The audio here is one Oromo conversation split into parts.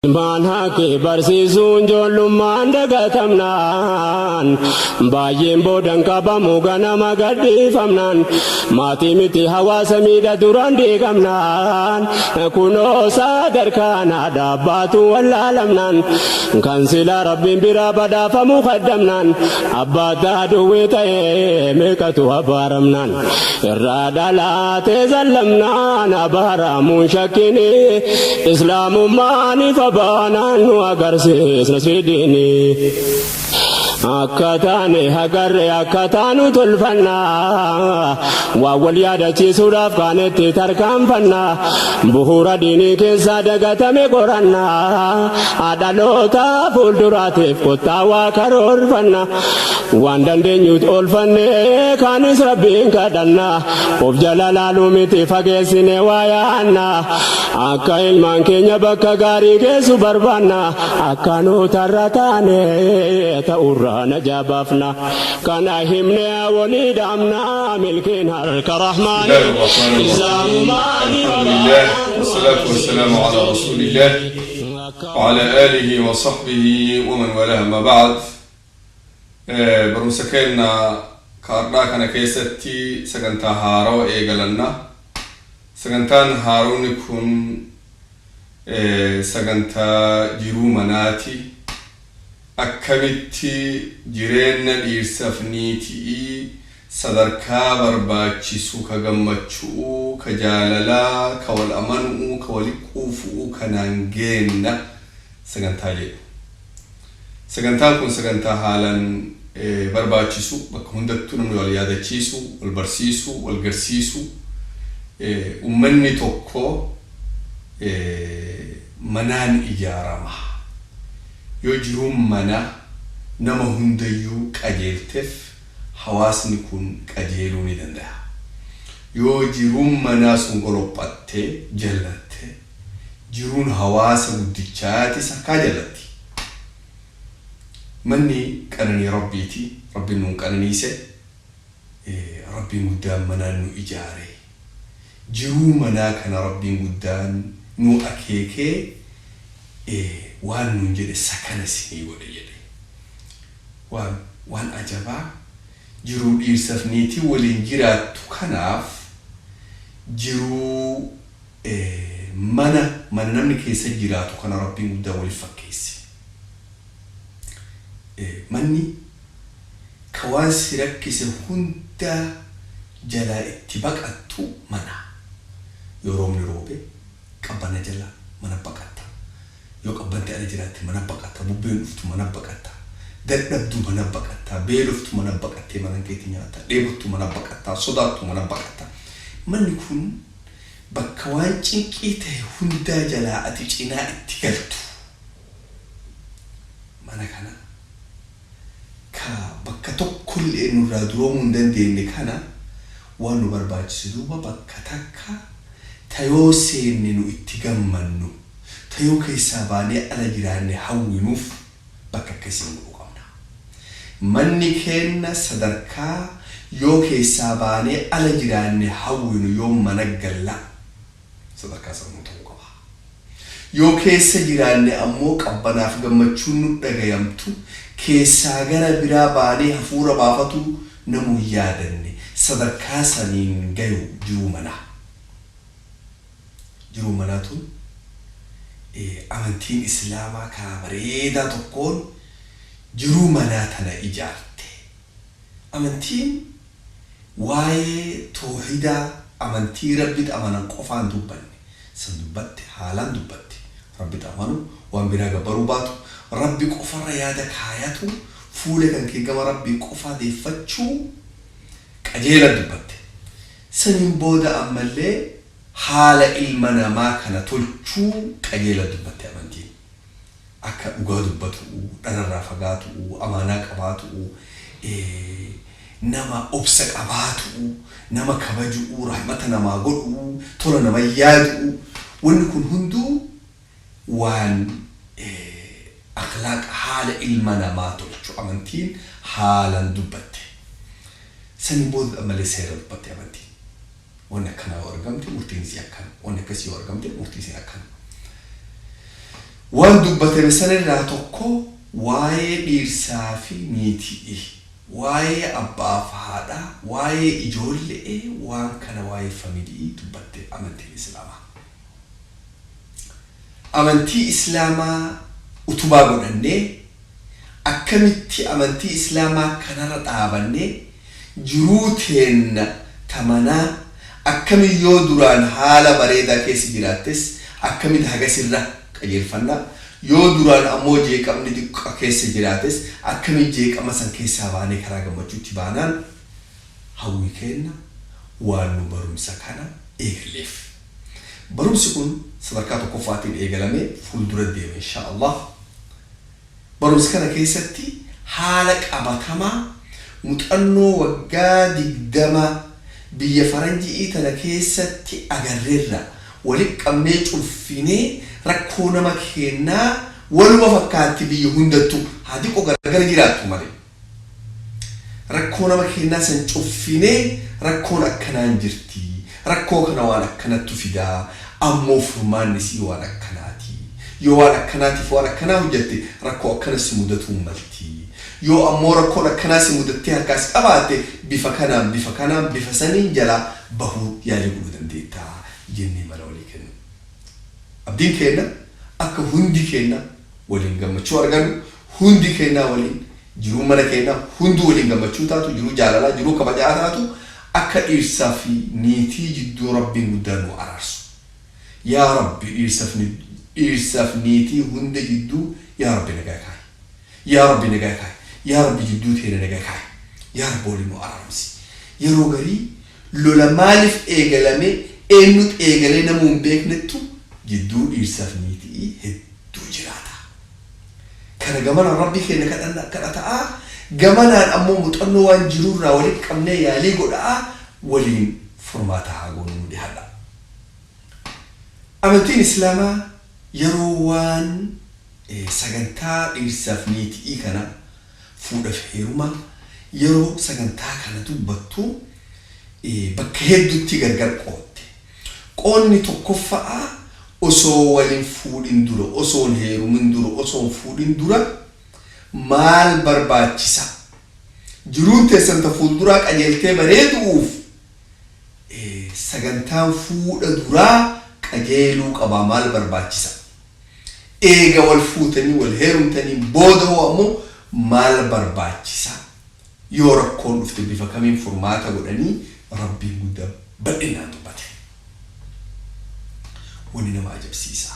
Ilmaan haaqee barsiisuun ijoollummaan dagatamnaan baay'een boodan qabamu ganama gadhiifamnaan maatii miti hawaasa miidha duraan diigamnaan kunoo sadarkaan dhaabbaatu wallaalamnaan kan silaa rabbiin biraa badhaafamu kaddamnaan abbaa duwwee ta'ee meeqatu abaaramnaan irraa dhalaatee zallamnaan abaaramuun shakkini islaamummaan ifa baanaan nu agarsiisna sidiini. Akka taane hagarre akka taanu tolfannaa waan wal yaadachiisuudhaaf kaanetti tarkaanfannaa bu'uura diinii keessaa dagatame qorannaa dhaloota fuulduraatiif kottaa waa karoorfanna waan dandeenyuut oolfanne kaanis rabbiin kadhanna of jala laaluu miti fageessine waa yaanna akka ilmaan keenya bakka gaarii geessu barbaanna akka nuutarra taane ta'urraa najaa baafna kana himne walii dhaamna milkiin harka بسم الله الرحمن الرحيم. الحمد لله والصلاة والسلام على رسول الله وعلى آله وصحبه ومن والاه، ما بعد. Barumsa keenya kaardhaa kana keessatti sagantaa haarawaa eegalanna. Sagantaan haaronni kun sagantaa jiruu manaati. Akkamitti jireenya dhiirsaaf niitii sadarkaa barbaachisu ka gammachuu, ka jaalalaa, ka wal amanuu, ka wali quufuu kanaan geenna sagantaa jedhu. Sagantaan kun sagantaa haalan barbaachisu, bakka hundattuu namni wal yaadachiisu, wal barsiisu, wal garsiisu. Ummanni tokko manaan ijaarama. Yoo jiruun mana nama hundayyuu qajeelteef, hawaasni kun qajeeluu ni danda'a. Yoo jiruun manaa sun golophattee jallatte, jiruun hawaasa guddichaatis akkaa jallatti. Manni qananii rabbiiti. Rabbiin nuun qananiise. Rabbiin guddaan manaan nu ijaare. Jiruu manaa kana rabbiin guddaan nu akeekee waan nuun jedhe, sakana isinii godhe jedhe. Waan ajabaa, jiruu dhiirsaaf niitii waliin jiraattu kanaaf jiruu mana namni keessa jiraatu kana rabbiin guddaa waliif fakkeesse. Manni ka waan si rakkise hunda jalaa itti baqattu mana. Yoo roobni roobe qabbana jala mana baqatta. Yoo qabbanti ala jiraatte mana baqatta. Bubbeen dhuftu mana baqatta. Dadhabdu mana baqatta. Beeloftu mana baqattee mana keetti nyaatta. Dheebottu mana baqatta. Sodaattu mana baqatta. Manni kun bakka waan cinqii ta'e hundaa jalaa ati cinaa itti galtu. Mana kana ka bakka tokkollee nurraa duroomuu hin dandeenye kana waan nu barbaachisu duuba bakka takka tayoo seenne nu itti gammannu, tayoo keessaa baanee ala jiraanne hawwinuuf bakka akkasii godhuu qabna. Manni keenna sadarkaa yoo keessaa baanee ala jiraanne hawwinu, yoo mana galla sadarkaa sanuu ta'uu qaba. Yoo keessa jiraanne ammoo qabbanaaf gammachuun nu dhagayamtu, keessaa gara biraa baanee hafuura baafatu namuu hin yaadanne sadarkaa saniin gayu jiruu manaa. Jiruu manaa tun amantiin islaamaa karaa bareedaa tokkoon jiruu manaa tana ijaarte. Amantiin waa'ee toohidaa, amantii rabbitti amanan qofaan dubbanne. San dubbatte, haalaan dubbatte. Rabbitti amanu, waan biraa gabbaruu baatu, rabbi qofarra yaada kaayatu, fuula kan kee gama rabbii qofaa deeffachuu qajeela dubbatte. Saniin booda ammallee haala ilma namaa kana tolchuu qajeela dubbatte amantiin. Akka dhugaa dubbatu, dhararraa fagaatu, amaanaa qabaatu, nama obsa qabaatu, nama kabaju, rahmata namaa godhu, tola nama yaadu. Wanni kun hunduu waan akhlaaqa, haala ilma namaa tolchu amantiin haalan dubbatte. Saniin booda ammallee seera dubbatte amantiin. Wanni akkanaa yoo argamte murtiin isii akkana. Wanni akkasii yoo argamte murtiin isii akkana. Waan dubbatame sanirraa tokko waa'ee dhiirsaa fi niitii, waa'ee abbaaf haadhaa, waa'ee ijoollee, waan kana waa'ee familii dubbatte amantiin Islaamaa. Amantii Islaamaa utubaa godhannee, akkamitti amantii Islaamaa kanarra dhaabannee jiruu teenna tamanaa akkami yoo duraan haala bareedaa keessa jiraattes akkamitti hagasirra qajeelfannaa, yoo duraan ammoo jeeqamni xiqqaa keessa jiraates akkami jeeqama san keessaa baanee karaa gammachuutti baanaan hawwii kenna waan nu barumsa kana eegalleef. Barumsi kun sadarkaa tokkoffaatiin eegalamee fuuldura deema, insha Allah. Barumsa kana keessatti haala qabatamaa muuxannoo waggaa 20 biyya faranjii tana keessatti agarreerra walitti qabnee cuffinee rakkoo nama kennaa waluma fakkaatti biyya hundattu haa xiqqoo gargar jiraattu malee. Rakkoo nama kennaa san cuffinee rakkoon akkanaan jirti. Rakkoo kana waan akkanattu fidaa, ammoo furmaanni isii waan akkanaati. Yoo waan akkanaatiif waan akkanaa hojjatte, rakkoo akkana si mudatuu malti. Yoo ammoo rakkoon akkanaa si mudattee harkaas qabaatte, bifa kanaan, bifa kanaan, bifa saniin jalaa bahuu yaalii godhuu dandeettaa jennee mala walii kennu. Abdiin kenna akka hundi kenna waliin gammachuu argannu, hundi kennaa waliin jiruu mana kennaa hunduu waliin gammachuu taatu, jiruu jaalalaa, jiruu kabajaa taatu, akka dhiirsaa fi niitii jidduu Rabbiin guddaan nu araarsu. Yaa Rabbi, dhiirsaaf niitii hunda jidduu yaa Rabbi nagaa kaayi. Yaa Rabbi nagaa kaayi. Yaa Rabbi jidduu teena nagaa kaayi. Yaa Rabbi waliin nu araaramsi. Yeroo garii lola maaliif eegalame, eenyutu eegalee namuu hin beeknettu jidduu dhiirsaaf niitii hedduu jiraata. Kana gamanaan Rabbii keenya kadhata'aa, gamanaan ammoo muuxannoo waan jirurraa walitti qabnee yaalii godha'aa waliin furmaata haa goonu, nu dhihaadha. Amantiin Islaamaa yeroo waan sagantaa dhiirsaaf niitii kana, fuudhaaf heerumaa, yeroo sagantaa kana dubbattu bakka hedduutti gargar qootte. Qoonni tokkoffa'aa osoo waliin fuudhin dura, osoo hin heerumin dura, osoo hin fuudhin dura maal barbaachisa? Jiruun teessan ta fuulduraa qajeeltee bareedu'uuf sagantaan fuudha duraa qajeeluu qabaa, maal barbaachisa? Eega wal fuutanii wal heerumtanii booda hoo ammoo maal barbaachisa? Yoo rakkoon dhufte bifa kamiin furmaata godhanii Rabbiin guddaa bal'inaan dubbate. Wanni nama ajabsiisa.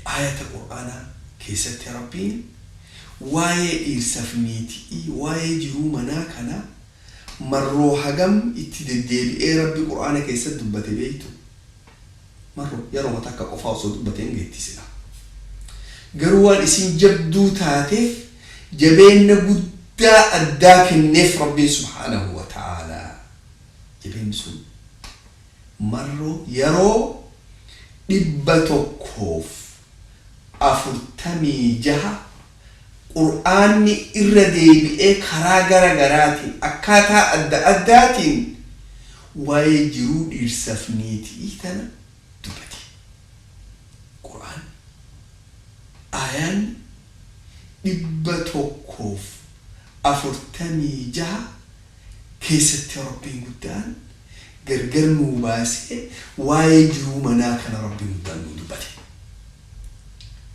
Ayata Qur'aanaa keessatti Rabbiin waa'ee dhiirsaaf niitii, waa'ee jiruu manaa kana marroo hagam itti deddeebi'ee Rabbi Qur'aana keessatti dubbate beektu? Marroo yeroo takka qofaa osoo dubbatee hin geettisila. Garuu waan isin jabduu taateef jabeenya guddaa addaa kenneef Rabbiin subhaanahu wa ta'aalaa. Jabeenyi sun marroo yeroo 146 Qur'aanni irra deebi'ee karaa gara garaatiin akkaataa adda addaatiin waa'ee jiruu dhiirsaaf niitii tana dubbate. Qur'aan ayaan 146 keessatti Rabbiin guddaan gargar nuu baasee waa'ee jiruu manaa kana Rabbiin guddaan nuu dubbate.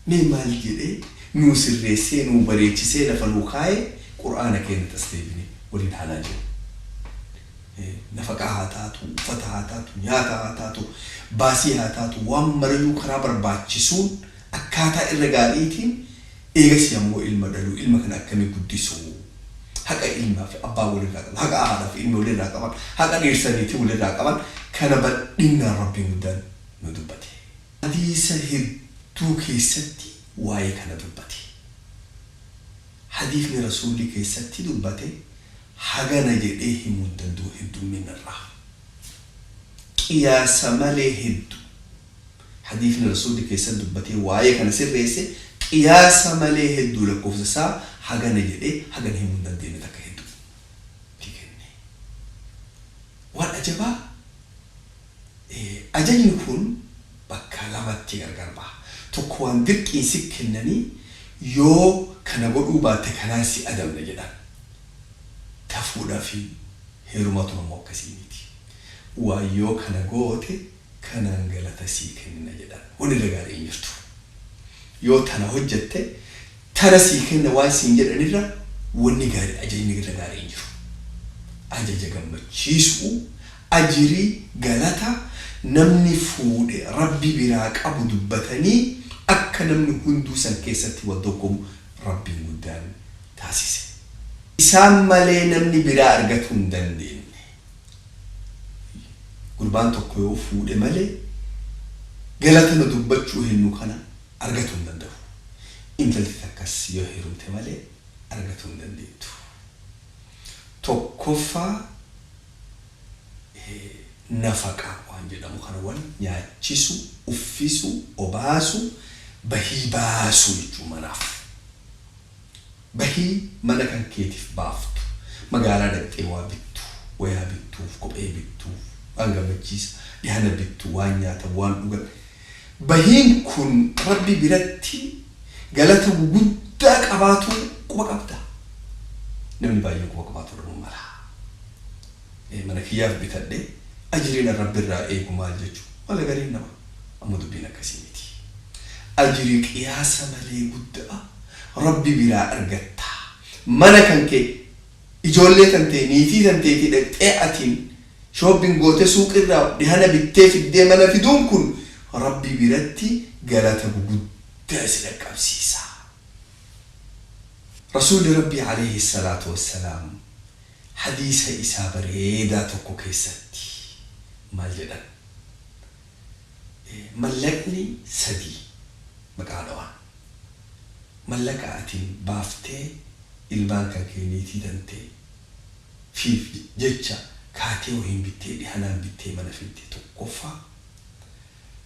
Mee maal jedhee nuu sirreessee, nuu bareechisee lafa nuu kaa'ee, Qur'aana keenya tas deebine waliin haalaa jiru. Nafaqaa haa taatu, uffata haa taatu, nyaata haa taatu, baasii haa taatu, waan marayyuu karaa barbaachisuun akkaataa irra gaariitiin. Eegasii ammoo ilma dhaluu, ilma kana akkamii guddisuu, haqa ilmaa fi abbaa walirraa qaban, haqa haadhaa fi ilmi walirraa qaban, haqa dhiirsa niitii walirraa qaban kana bal'inaan Rabbiin guddaan nu dubbate. Hadiisa hedduu keessatti waa'ee kana dubbate. Hadiifni Rasuulli keessatti dubbate hagana jedhee himuu hin danda'u heddumminarraa. Qiyaasa malee hedduu. Hadiifni Rasuulli keessatti dubbatee waa'ee kana sirreesse qiyaasa malee hedduu, lakkoofsa isaa hagana jedhee hagana himuu hin dandeenye takka hedduu. Itti kenne. Waan ajabaa, ajajni kun bakka lamatti gargar baha. Tokko waan dirqiin si kennanii yoo kana godhuu baatte kanaan si adabna jedhan. Ta fuudhaa fi heerumatu ammoo akkasii miti. Waan yoo kana goote kanaan galata sii kennina jedhan. Wanni irra gaarii hin jirtu. Yoo tana hojjatte tana sii kenna waan siin jedhanirra wanni gaarii ajajni irra gaarii hin jiru. Ajaja gammachiisuu ajirii galata namni fuudhe Rabbi biraa qabu dubbatanii akka namni hunduu san keessatti wal dorgomu Rabbiin guddaan taasise. Isaan malee namni biraa argatuu hin dandeenne. Gurbaan tokko yoo fuudhe malee galata nu dubbachuu hennu kana argatuu hin dandahu. Intalti takkas yoo heerumte malee argatuu hin dandeettu. Tokkoffaa nafaqaa waan jedhamu kana wal nyaachisu, uffisu, obaasu, bahii baasuu jechuu manaaf. Bahii mana kan keetiif baaftu, magaalaa dhaqxee waa bittu, wayaa bittuuf, kophee bittuuf, waan gammachiisa, dhihana bittu, waan nyaatan, waan dhugan. Bahiin kun Rabbi biratti galata guguddaa qabaatuu quba qabda? Namni baay'een quba qabaatu dhabuu mala. Mana kiyyaaf bitadhe ajriin an Rabbi irraa eegu maal jechu mala gariin nama. Ammoo dubbiin akkasii miti. Ajrii qiyaasa malee guddaa Rabbi biraa argatta. Mana kan kee, ijoollee tantee, niitii tanteetii dhaqxee atiin shopping gootee suuqirraa dhihana bittee fiddee mana fiduun kun Rabbi biratti galata guguddaa si dhaqqabsiisa. Rasuulli Rabbii aleyhi salaatu wassalaam hadiisa isaa bareedaa tokko keessatti maal jedhan? Mallaqni sadii maqaa dhawan. Mallaqa atiin baaftee ilmaan kan kee niitii tantee fiif jecha kaatee wahiin bittee dhihanaan bittee mana fidde tokkoffaa.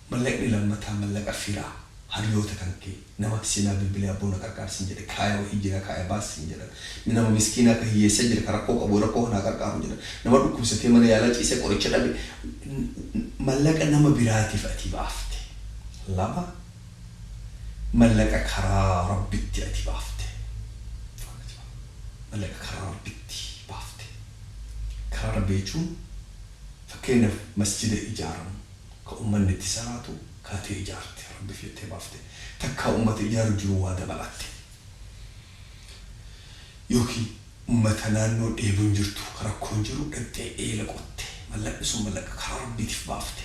Mallaqni lammataa mallaqa firaa, hariyoota kan kee, nama silaa bilbilee abboo na qarqaar siin jedhe, kaaya wahii jira kaaya baas siin jedhan, nama miskiinaa ka hiyyeessa jira ka rakkoo qabu rakkoo kana haa qarqaaru jedhan, nama dhukkubsatee mana yaalaa ciisee qoricha dhabe, mallaqa nama biraatiif ati baafte. 2, Mallaqa karaa Rabbitti ati baafte. Mallaqa karaa Rabbitti baafte. Karaa Rabbii jechuun fakkeenyaaf masjida ijaaramu ka ummanni itti salaatu kaatee ijaarte Rabbiif jettee baafte. Takkaa ummata ijaaru jiru waa dabalatte. Yookiin ummata naannoo dheebuun jirtu ka rakkoon jiru dhaqxee eela qotte. Mallaqni sun mallaqa karaa Rabbiitiif baafte.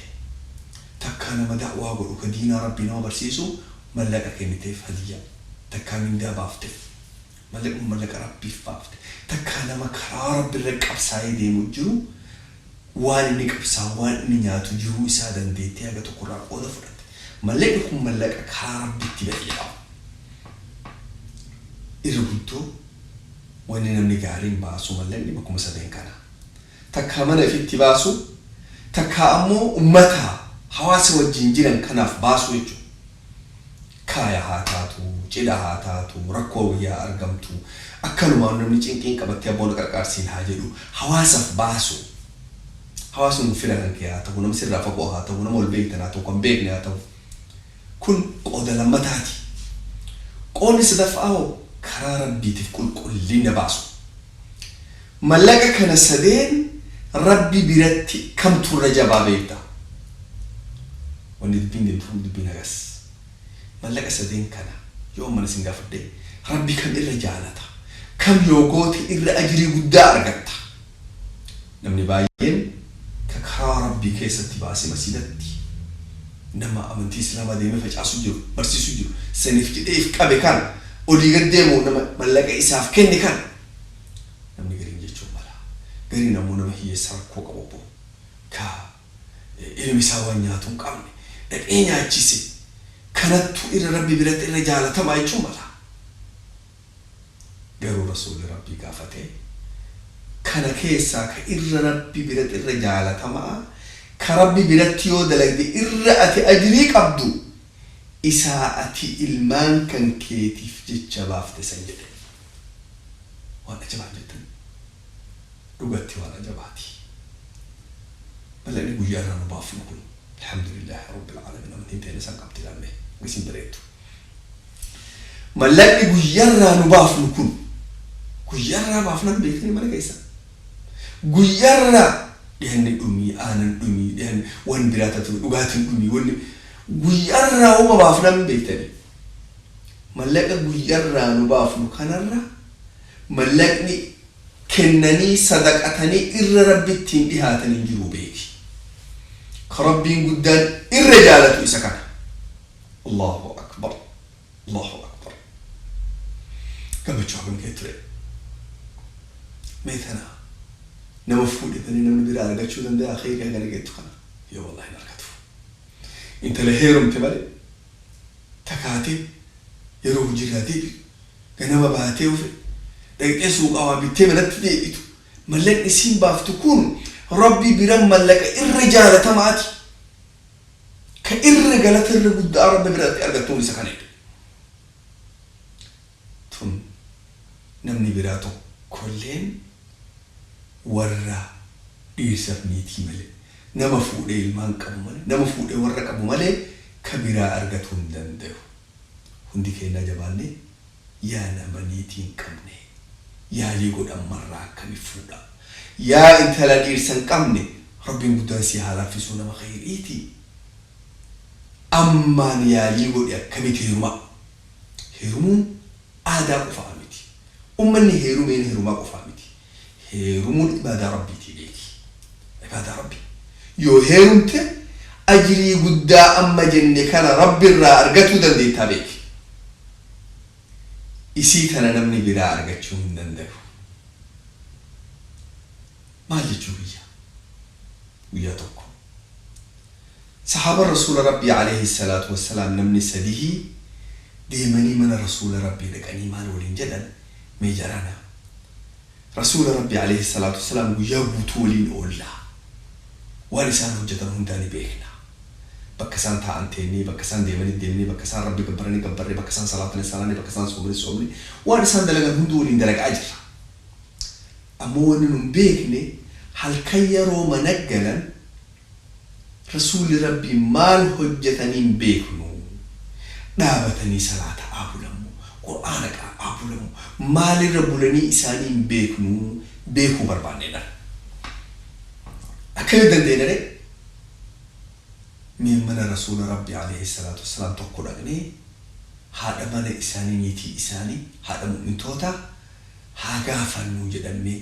Takkaa nama da'waa godhu ka diinaa Rabbii nama barsiisu mallaqa kenniteef hadiyyaa. Takkaa mindaa baaftef. Mallaqni kun mallaqa Rabbiif baafte. Takkaa nama karaa Rabbirra qabsaa'ee deemu jiru waan inni qabsaa'u, waan inni nyaatu, jiruu isaa dandeettee haga tokko irraa qooda fudhatte. Mallaqni kun mallaqa karaa Rabbitti ba'e jedhama. Irra guddoo wanni namni gaariin baasu mallaqni bakkuma sadeen kana. Takkaa mana ifitti baasu, takkaa ammoo ummata, hawaasa wajjin jiran kanaaf baasuu jechuudha. Kaaya haa taatu, cidha haa taatu, rakkoo wayii haa argamtu, akkanumaan namni cinqiin qabattee abboo na qarqaar siin haa jedhu, hawaasaf baasu. Hawaasni kun fira kan kee haa tahu, nama sirraa fagoo haa tahu, nama wal beektan haa tahu, kan beekne haa tahu. Kun qooda lammataati. Qoodni sadaffa'aa hoo karaa Rabbiitiif qulqullina baasu. Mallaqa kana sadeen Rabbi biratti kamtu irra jabaa beekta? Wanni dubbiin deemtu kun dubbiin hagas. Mallaqa sadeen kana yoo amman isin gaafadhe Rabbi kam irra jaalata? Kam yoo goote irra ajrii guddaa argatta? Namni baay'een ka karaa Rabbii keessatti baase masjidatti nama amantii Islaamaa deemee facaasu jiru, barsiisu jiru, saniif jedhee if qabe kana olii gad deemu nama mallaqa isaaf kenne kana namni gariin jechuun mala. Gariin ammoo nama hiyyeessa rakkoo qabu obbo ka ilmi isaa waan nyaatu hin qabne dhaqee nyaachise kanattu irra Rabbi biratti irra jaalatamaa jechuun mala. Garuu Rasuulli Rabbii gaafate, kana keessaa ka irra Rabbi biratti irra jaalatamaa, ka Rabbi biratti yoo dalagde irra ati ajrii qabdu, isaa ati ilmaan kan keetiif jecha baafte san jedhe. Waan ajabaa hin jettanii? Dhugatti waan ajabaati. Mallaqni guyyaa irraa nu baafnu kun, alhamdulillaahi rabbil aalamiin amantiin teenya san qabdi lammee. Isin bareeddu. Mallaqni guyyaarraa nu baafnu kun guyyaarraa baafnan beektanii mana keessa. Guyyaarraa dhihanni dhumii, aanan dhumii, dhihanni waan biraa taatu, dhugaatiin dhumii, wanni guyyaarraa uma baafnan beektanii. Mallaqa guyyaarraa nu baafnu kanarra mallaqni kennanii sadaqatanii irra Rabbi ittiin dhihaatan hin jiru beeki. Ka Rabbiin guddaan irra jaalatu isa kana. Allahu akbar. Allahu akbar. Gammachuu hagam kee ture. Mee tana nama fuudhe malee namni biraa argachuu danda'a kheyrii hagana geettu kana? Yoo wallahi hin argatu. Intala heerumte malee takaatee yeroo hojiirraa deebitu ganama baatee ufe dhaqxee suuqaa waa bittee manatti deebitu, mallaqni isiin baaftu kun Rabbi bira mallaqa irra jaalatamaati. Ka irra galata irra guddaa Rabbi biratti argattuun isa kana jedhe. Tun namni biraa tokkolleen warra dhiirsaf niitii malee, nama fuudhee ilmaan qabu malee, nama fuudhee warra qabu malee ka biraa argatuu hin dandayu. Hundi keennaa jabaannee yaa nama niitii hin qabne yaalii godhi ammarraa akkami fuudha. Yaa intala dhiirsa hin qabne Rabbiin guddaan sii haa laaffisuu nama kheyriitii ammaan yaalii godhi akkamiti heerumaa. Heerumuun aadaa qofaa miti. Ummanni heerumeen heerumaa qofaa miti. Heerumuun ibaadaa Rabbiitii beeki. Ibaadaa Rabbii. Yoo heerumte ajrii guddaa amma jenne kana Rabbirraa argatuu dandeettaa beeki. Isii tana namni biraa argachuu hin dandayu. Maal jechuu kiyya? Guyyaa tokko Sahaaban Rasuula Rabbii aleyhi salaatu wassalaam namni sadihii deemanii mana Rasuula Rabbii dhaqanii maal waliin jedhan mee jarana Rasuula Rabbii aleyhi salaatu wassalaam guyyaa guutuu waliin oolla, waan isaan hojjatan hundaa ni beekna, bakka isaan taa'an teennee, bakka isaan deemanii deemnee, bakka isaan Rabbi gabbaranii gabbarree, bakka isaan salaatanii salaannee, bakka isaan soomanii soomnee, waan isaan dalagan hunduu waliin dalagaa jirra. Ammoo wanni nun beekne halkan yaroo mana galan Rasuulli Rabbii maal hojjatanii hin beeknu. Dhaabatanii salaata'aa bulan moo, Qur'aana qara'aa bulan moo, maalirra bulanii isaanii hin beeknu, beekuu barbaanne dha. Akkamitti dandeenna ree? Mee mana Rasuula Rabbii aleyhi salaatu wassalaam tokko dhaqnee haadha mana isaanii, niitii isaanii, haadha mu'mintootaa haa gaafannuu jedhannee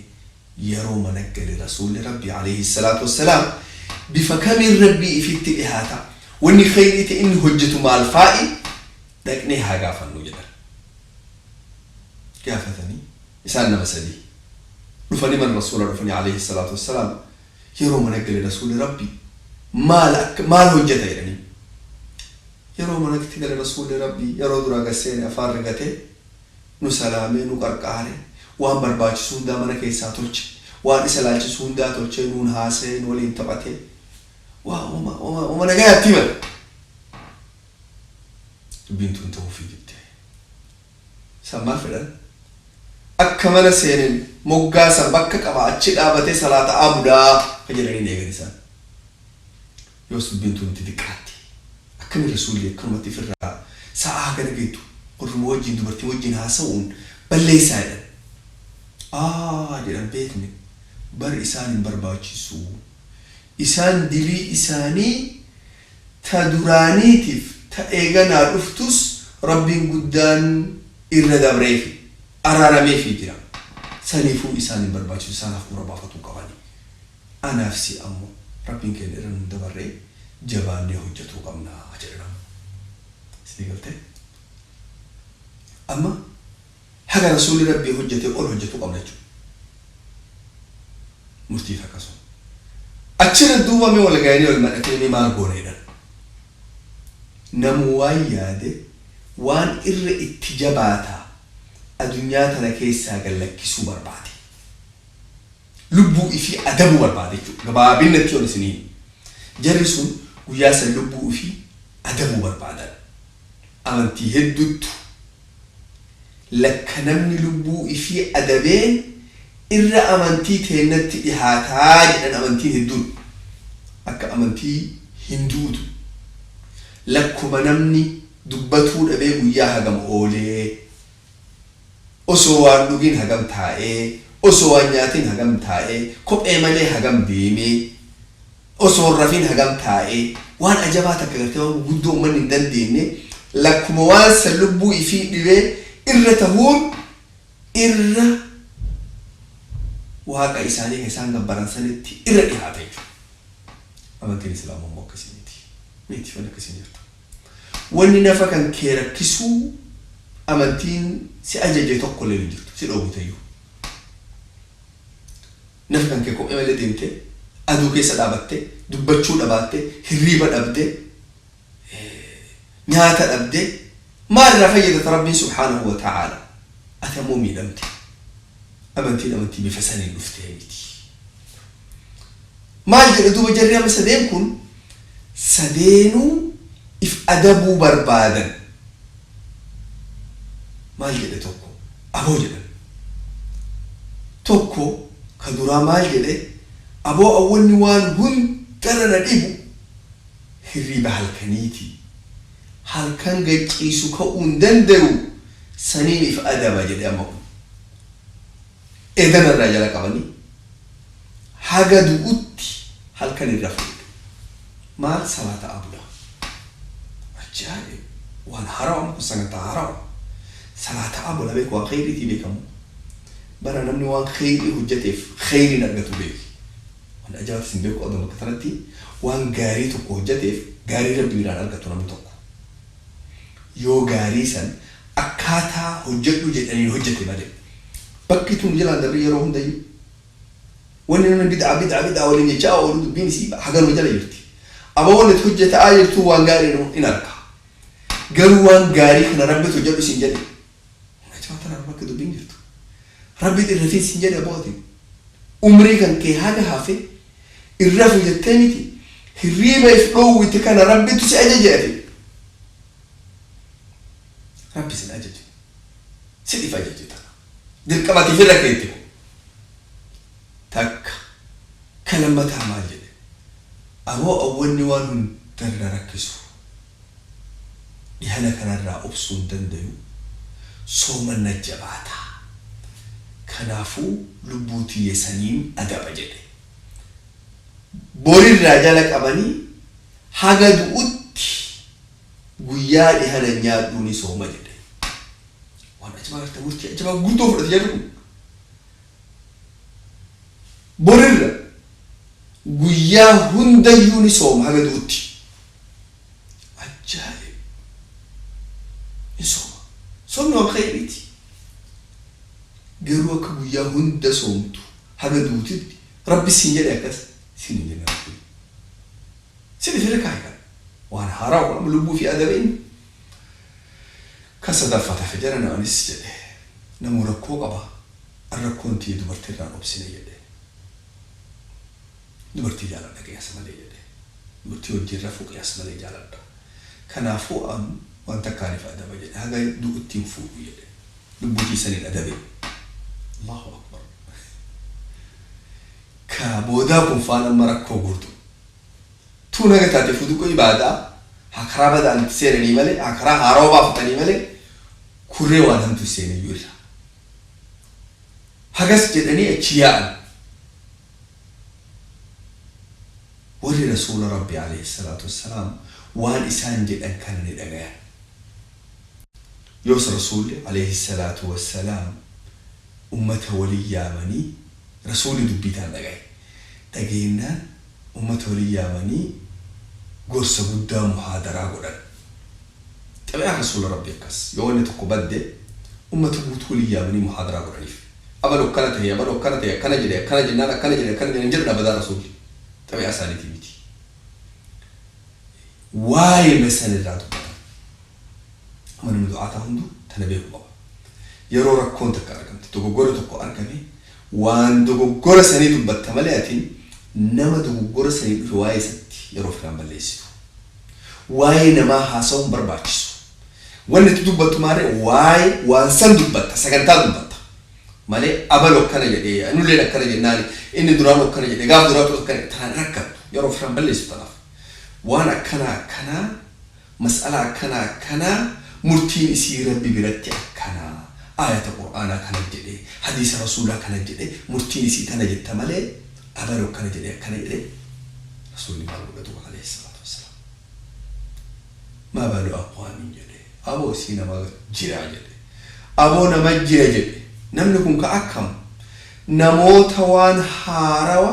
yeroo mana gale Rasuulli Rabbii aleyhi salaatu wassalaam bifa kamiin Rabbii ifitti dhihaata, wanni kheyrii ta inni hojjatu maal faa'i, dhaqnee haa gaafannuu jedhan. Gaafatanii isaan nama sadii dhufanii mana Rasuulaa dhufanii aleyhi salaatu wassalaam yeroo mana gale Rasuulli Rabbii maal akka maal hojjata jedhanii. Yeroo manatti gale Rasuulli Rabbii yeroo duraa gad seene afaan rigatee nu salaamee nu qarqaare, waan barbaachisu hundaa mana keessaa tolche, waan isa laalchisu hundaa tolchee nuun haasayee nu waliin taphatee waa wama wama wama nagayaatti himate. Dubbiin tun ta'uufii didde. Isaan maal fedhan? Akka mana seeneen moggaa san bakka qaba achi dhaabatee salaata'aa bulaa ka jedhaniin eegan isaan. Yoos dubbiin tun itti diqqaatti. Akkami Rasuulli akkanumatti ifirraa sa'aa hagana geettu warruma wajjiin dubartii wajjiin haasawuun balleessaa jedhan. Aah jedhan beekne bar isaan hin barbaachisu. Isaan dilii isaanii ta duraaniitif ta eeganaa dhuftus Rabbiin guddaan irra dabreefi, araarameefii jira. Saniifuu isaan hin barbaachisu isaan hafuura baafatuu qabani. Anaaf si ammoo Rabbiin keenna irra nun dabarree jabaannee hojjatuu qabna jedhan ammoo. Isinii galtee? Amma haga Rasuulli Rabbii hojjatee ol hojjatuu qabna jechuudha. Murtiif akkasuma. Achirra duuba mee wal gayanii wal madhatee mee maal goona jedhan. Namuu waan yaade waan irra itti jabaataa adunyaa tana keessaa gad lakkisuu barbaade. Lubbuu ifii adabuu barbaade jechuudha. Gabaabinnatti yoon isinii hime. Jarri sun guyyaa san lubbuu ifii adabuu barbaadan. Amantii hedduttu lakka namni lubbuu ifii adabeen irra amantii teennatti dhihaataa jedhan amantiin hedduun. Akka amantii Hinduutu lakkuma namni. Dubbatuu dhabee guyyaa hagam oolee, osoo waan dhugin hagam taa'ee, osoo waan nyaatin hagam taa'ee, kophee malee hagam deemee, osoo hin rafin hagam taa'ee, waan ajabaa takka gartee waan guguddoo uummanni hin dandeenye, lakkuma waan san lubbuu ifii dhibee irra tahuun irra waaqa isaanii kan isaan gabbaran sanitti irra dhihaata jechuudha. Amantiin Islaamaa immoo akkasii miti. Miti, wanni akkasii hin jirtu. Wanni nafa kan kee rakkisuu amantiin si ajaje tokko illee hin jirtu, si dhoowwiteyyuu. Nafa kan kee kophee malee deemtee, aduu keessa dhaabattee, dubbachuu dhabaattee, hirriiba dhabdee, nyaata dhabdee, maal irraa fayyadata Rabbiin subhaanahu wa ta'aala? Ati ammoo miidhamte. Amantiin amantii bifa saniin dhuftee miti. Maal jedha duuba jarri amma sadeen kun? Sadeenuu if adabuu barbaadan. Maal jedhe tokko? Aboo jedhan. Tokko ka duraa maal jedhe? Aboo, awwanni waan hundarra na dhibu hirriiba halkaniiti. Halkan gacciisu ka'uu hin dandayu, saniin if adaba jedhe amma kun. Edana irraa jala qabanii haga du'utti halkan hin rafu jedhe. Maal salaataa bula. Ajaa'ib! Waan harawa amma kun, sagantaa harawa. Salaataa bula beeku, waan kheyriitii beekamu. Bara namni waan kheyrii hojjateef kheyriin argatu beeki. Waan ajaa'ibaatis hin beeku aduma bakka tanatti waan gaarii tokko hojjateef gaarii Rabbi biraan argatu namni tokko. Yoo gaarii san akkaataa hojjedhu jedhaniin hojjete malee. Bakki tun jalaan dabri yeroo hundayyuu. Wanni namni bid'aa bid'aa bid'aa waliin jechaa oolu dubbiin isii haganuma jala jirti. Aboo, wanni itti hojjetaa jirtu waan gaarii in arga. Garuu waan gaarii kana Rabbitu hojjedhu siin jedhe. Ajabaa tana bakka dubbiin jirtu. Rabbi irra siin jedhe abooti. Umrii kan kee haga hafe irra rafu jettee miti. Hirriiba if dhoowwite kana Rabbitu si ajaje ati. Rabbi sin ajaje. Si if ajaje tana. Dirqamatiif irra keetti kun. Takka. Ka lammataa maal jedhe? Aboo, awwanni waan hundarra rakkisu, dhihana kanarraa obsuu hin dandayu, soomanna jabaata. Kanaafuu lubbuu tiyya saniin adaba jedhe. Borirraa jala qabanii haga du'utti guyyaa dhihana nyaadhuu ni sooma jedhe. Waan ajabaa gartee, murtii ajabaa guddoo fudhate jedhu kun. Borirra guyyaa hundayyuu ni sooma haga du'utti. Ajaa'ib! Ni sooma. Soomni waan khayriiti. Garuu akka guyyaa hunda soomtu haga duutitti Rabbi siin jedhe, akkas siin hin jenne Rabbi. Si dhifirra kaa'e kana. Waan haaraa kun amma lubbuu fi adabe inni. Ka sadaffaa tafe jara na anis jedhe. Namuu rakkoo qaba. An rakkoon tiyya dubartii irraan obsine jedhe. Dubartii jaaladha qiyaasa malee jedhe. Dubartii wajjin rafuu qiyaasa malee jaaladha. Kanaafuu an waan takkaaniif adaba jedhe, haga du'utti hin fuudhu jedhe. Lubbuu tiisaniin adabe. Allahu akbar. Ka boodaa kun faan amma rakkoo guutu. Tuun haga taate fuduqu ibaadaa haa karaa badaan itti seenanii malee, haa karaa haarawa baafatanii malee, kurree waan hamtu seenayyuu irra. Hagas jedhanii achi yaa'an. Warri Rasuula Rabbi alayhi salaatu wassalaam waan isaan jedhan kana ni dhagayan. Yoos Rasuulli alayhi salaatu wassalaam ummata walin yaamanii, Rasuulli dubbii taan dhagaye. Dhageennaan ummata walin yaamanii gorsa guddaa muhaadaraa godhan. Xabi'aan Rasuula Rabbi akkas. Yoo wanni tokko badde ummata guutuu walin yaamanii muhaadaraa godhaniif. Abalu akkana tahe, abalu akkana tahe, akkana jedhe, akkana jennaan, akkana jedhe, akkana jedhan jedhan abadaa Rasuulli. Xabi'aa isaaniitii miti. Waa'ee san irraa dubbatan. Amma namni du'aataa hunduu tana beekuu qaba. Yeroo rakkoon takka argamte, dogoggora tokko argame, waan dogoggora sanii dubbatta malee atiin nama dogoggora sanii dhufe waa'ee isatti yeroo firaan balleessitu. Waa'ee namaa haasa'uun barbaachisu. Wanni itti dubbattu maarree waa'ee waan san dubbatta, sagantaa dubbatta. Malee abalu akkana jedhee, nulleen akkana jennaani, inni duraan akkana jedhee, gaaf duraatu akkana tanaan rakkattu yeroo firaan balleessu tanaaf. Waan akkanaa akkanaa Mas'ala akkanaa akkanaa murtiin isii Rabbi biratti akkanaa, aayata Qur'aanaa kana jedhe, hadiisa Rasuulaa kana jedhe, murtiin isii tana jetta malee abaluu akkana jedhe akkana jedhe. Rasuulli maal godha duuba alayhi salaatu wassalaam? Maa baalu aqwaamin jedhe, aboo isii nama jira jedhe, aboo nama jira jedhe. Namni kun ka akkam namoota waan haarawa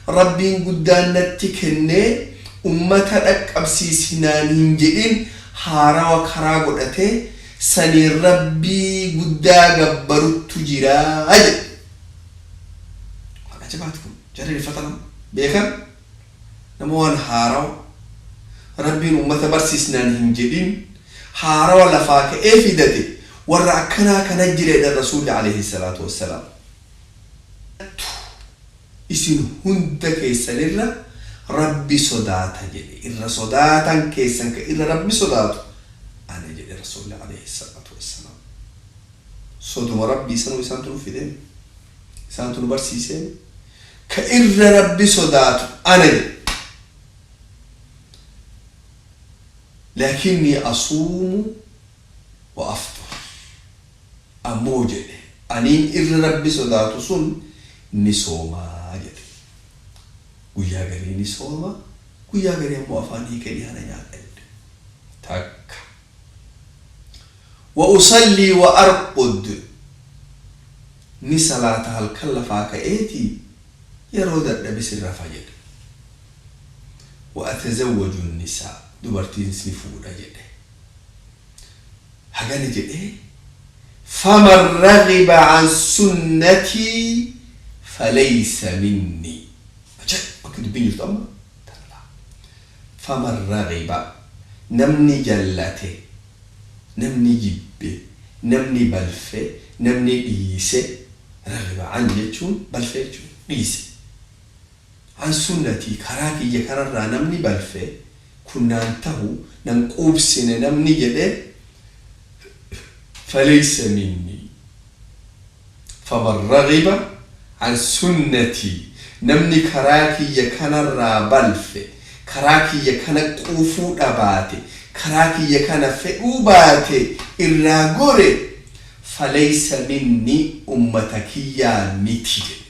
Rabbiin guddaan natti kennee ummata dhaqqabsiisi naan hin jedhin haarawa karaa godhatee saniin Rabbii guddaa gabbaruttu jiraa jedhe. Waan ajabaati kun. Jarri rifata nama beekan, nama waan haarawa Rabbiin ummata barsiisnaan hin jedhin haarawa lafaa ka'ee fidate, warra akkanaa kana jira jedhan Rasuulli alayhi salaatu wassalaam. Isin hunda keessanirra Rabbi sodaata jedhe, irra sodaatan keessan ka irra Rabbi sodaatu ana jedhe Rasuulli alayhi salaatu wassalaam. Soduma Rabbii sanuu isaantu nu fideen, isaantu nu barsiiseen, ka irra Rabbi sodaatu ana jedhe. Laakinnii asuumu wa afxur, ammoo jedhe aniin irra Rabbi sodaatu sun ni soomaa jedhe. Guyyaa garii ni sooma, guyyaa garii ammoo afaan hiikee dhihaana nyaadha jedhe. Takka. Wa usallii wa arqud, ni salaata halkan lafaa ka'eeti, yeroo dadhabes hin rafa jedhe. Wa atazawwaju nisaa, dubartiinis ni fuudha jedhe. Hagana jedhee, faman raghiba an sunnatii falaysa minni. Ajaa'ib! Bakki dubbiin jirtu amma tana laa. Faman raghiba, namni jallate, namni jibbe, namni balfe, namni dhiise. Raghiba an jechuun balfe jechuun dhiise. An sunnatii, karaa kiyya kanarraa namni balfe, kun naan tahu, nan quubsine namni jedhe, falaysa minni. Faman raghiba an sunnatii, namni karaa kiyya kanarraa balfe, karaa kiyya kana quufuu dhabaate, karaa kiyya kana fedhuu baate, irraa gore, falaysa minni, ummata kiyyaa miti jedhe.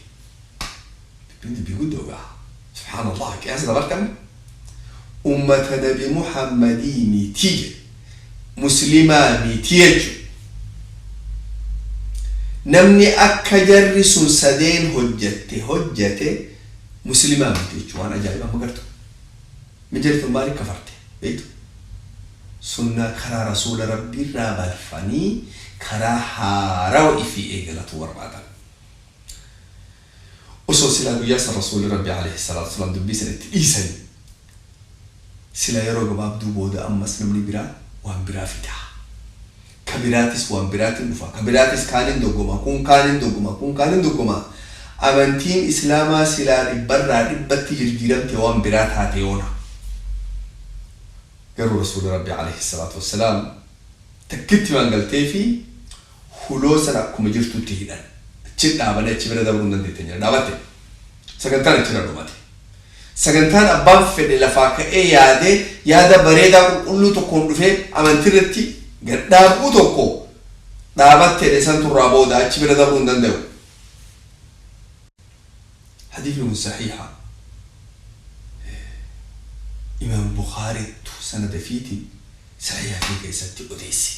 Dubbiin dubbii guddoo gaa. Subhaanallah, qiyaasa dabarte amma. Ummata Nabi Muhammadii miti jedhe. Muslimaa miti jechuudha. Namni akka jarri sun sadeen hojjatte hojjate muslimaa miti jechuudha. Waan ajaa'ibaa amma gartu. Mi jarri tun maaliif kafarte beektu? Sunnaa karaa Rasuula Rabbiirraa balfanii karaa haarawa ifii eegalatu barbaadan. Osoo silaa guyyaa san Rasuulli Rabbii alayhi salaatu wassalaam dubbii san itti dhiisanii, silaa yeroo gabaabduu booda ammas namni biraa waan biraa fida. Ka biraatis waan biraatiin dhufa. Ka biraatis kaaniin doggoma. Kun kaaniin doggoma. Kun kaaniin doggoma. Amantiin Islaamaa silaa dhibbarraa dhibbatti jirjiiramte waan biraa taate yoona. Garuu Rasuulli Rabbii alayhi salaatu wassalaam takkitti waan galteefi huloo sana akkuma jirtutti hidhan. Achi dhaabanii achi bira dabruu hin dandeettan jedhan. Dhaabatte. Sagantaan achirra dhumate. Sagantaan abbaan fedhe lafaa ka'ee yaadee yaada bareedaa qulqulluu tokkoon dhufee amantii irratti gad dhaabuu tokko dhaabatteedha, isaan turraa booda achi bira dabruu hin danda'u. Hadiifni kun sahiiha. Imaam Bukhaariittu sanada fiitiin sahiiha fi keessatti odeesse.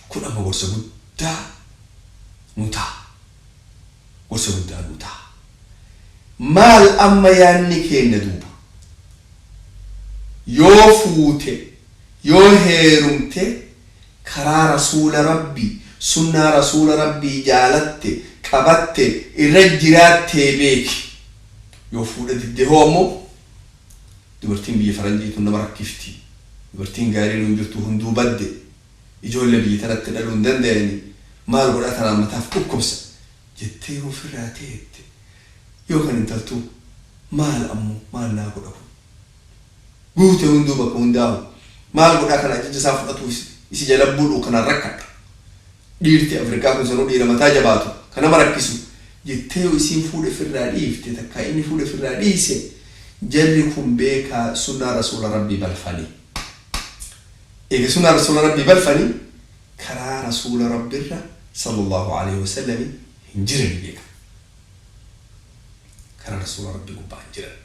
Kun amma gorsa guddaa nu ta'a. Gorsa guddaa nu ta'a. Maal amma yaanni keenya duuba? Yoo fuute, yoo heerumte, karaa Rasuula Rabbii, sunnaa Rasuula Rabbii jaalatte, qabatte, irra jiraattee beeki. Yoo fuudha didde hoo ammoo, dubartiin biyya faranjii tun nama rakkifti. Dubartiin gaariin hin jirtu, hunduu badde. Ijoollee biyya tanatti dhaluu hin danda'ani. Maal godhaa, tanaan mataaf dhukkubsa jettee yoo ofirraa teette, yoo kan intaltuu maal ammoo maal naa godha, kun guute hunduu bakka hundaahu, maal godhaa, kana ajaja isaa fudhatuuf isi jala bulu kanaan rakkadha. Dhiirti Afrikaa kun sanuu dhiira mataa jabaatu kan nama rakkisu jettee yoo isiin fuudha ofirraa dhiifte, takkaa inni fuudha ofirraa dhiise, jarri kun beekaa sunnaa Rasuula Rabbii balfanii. Eega sunnaa rasuula rabbii balfanii karaa rasuula rabbiirra sallallahu alaihi wasallam hin jiran beeka. Karaa rasuula rabbii gubbaa hin jiran.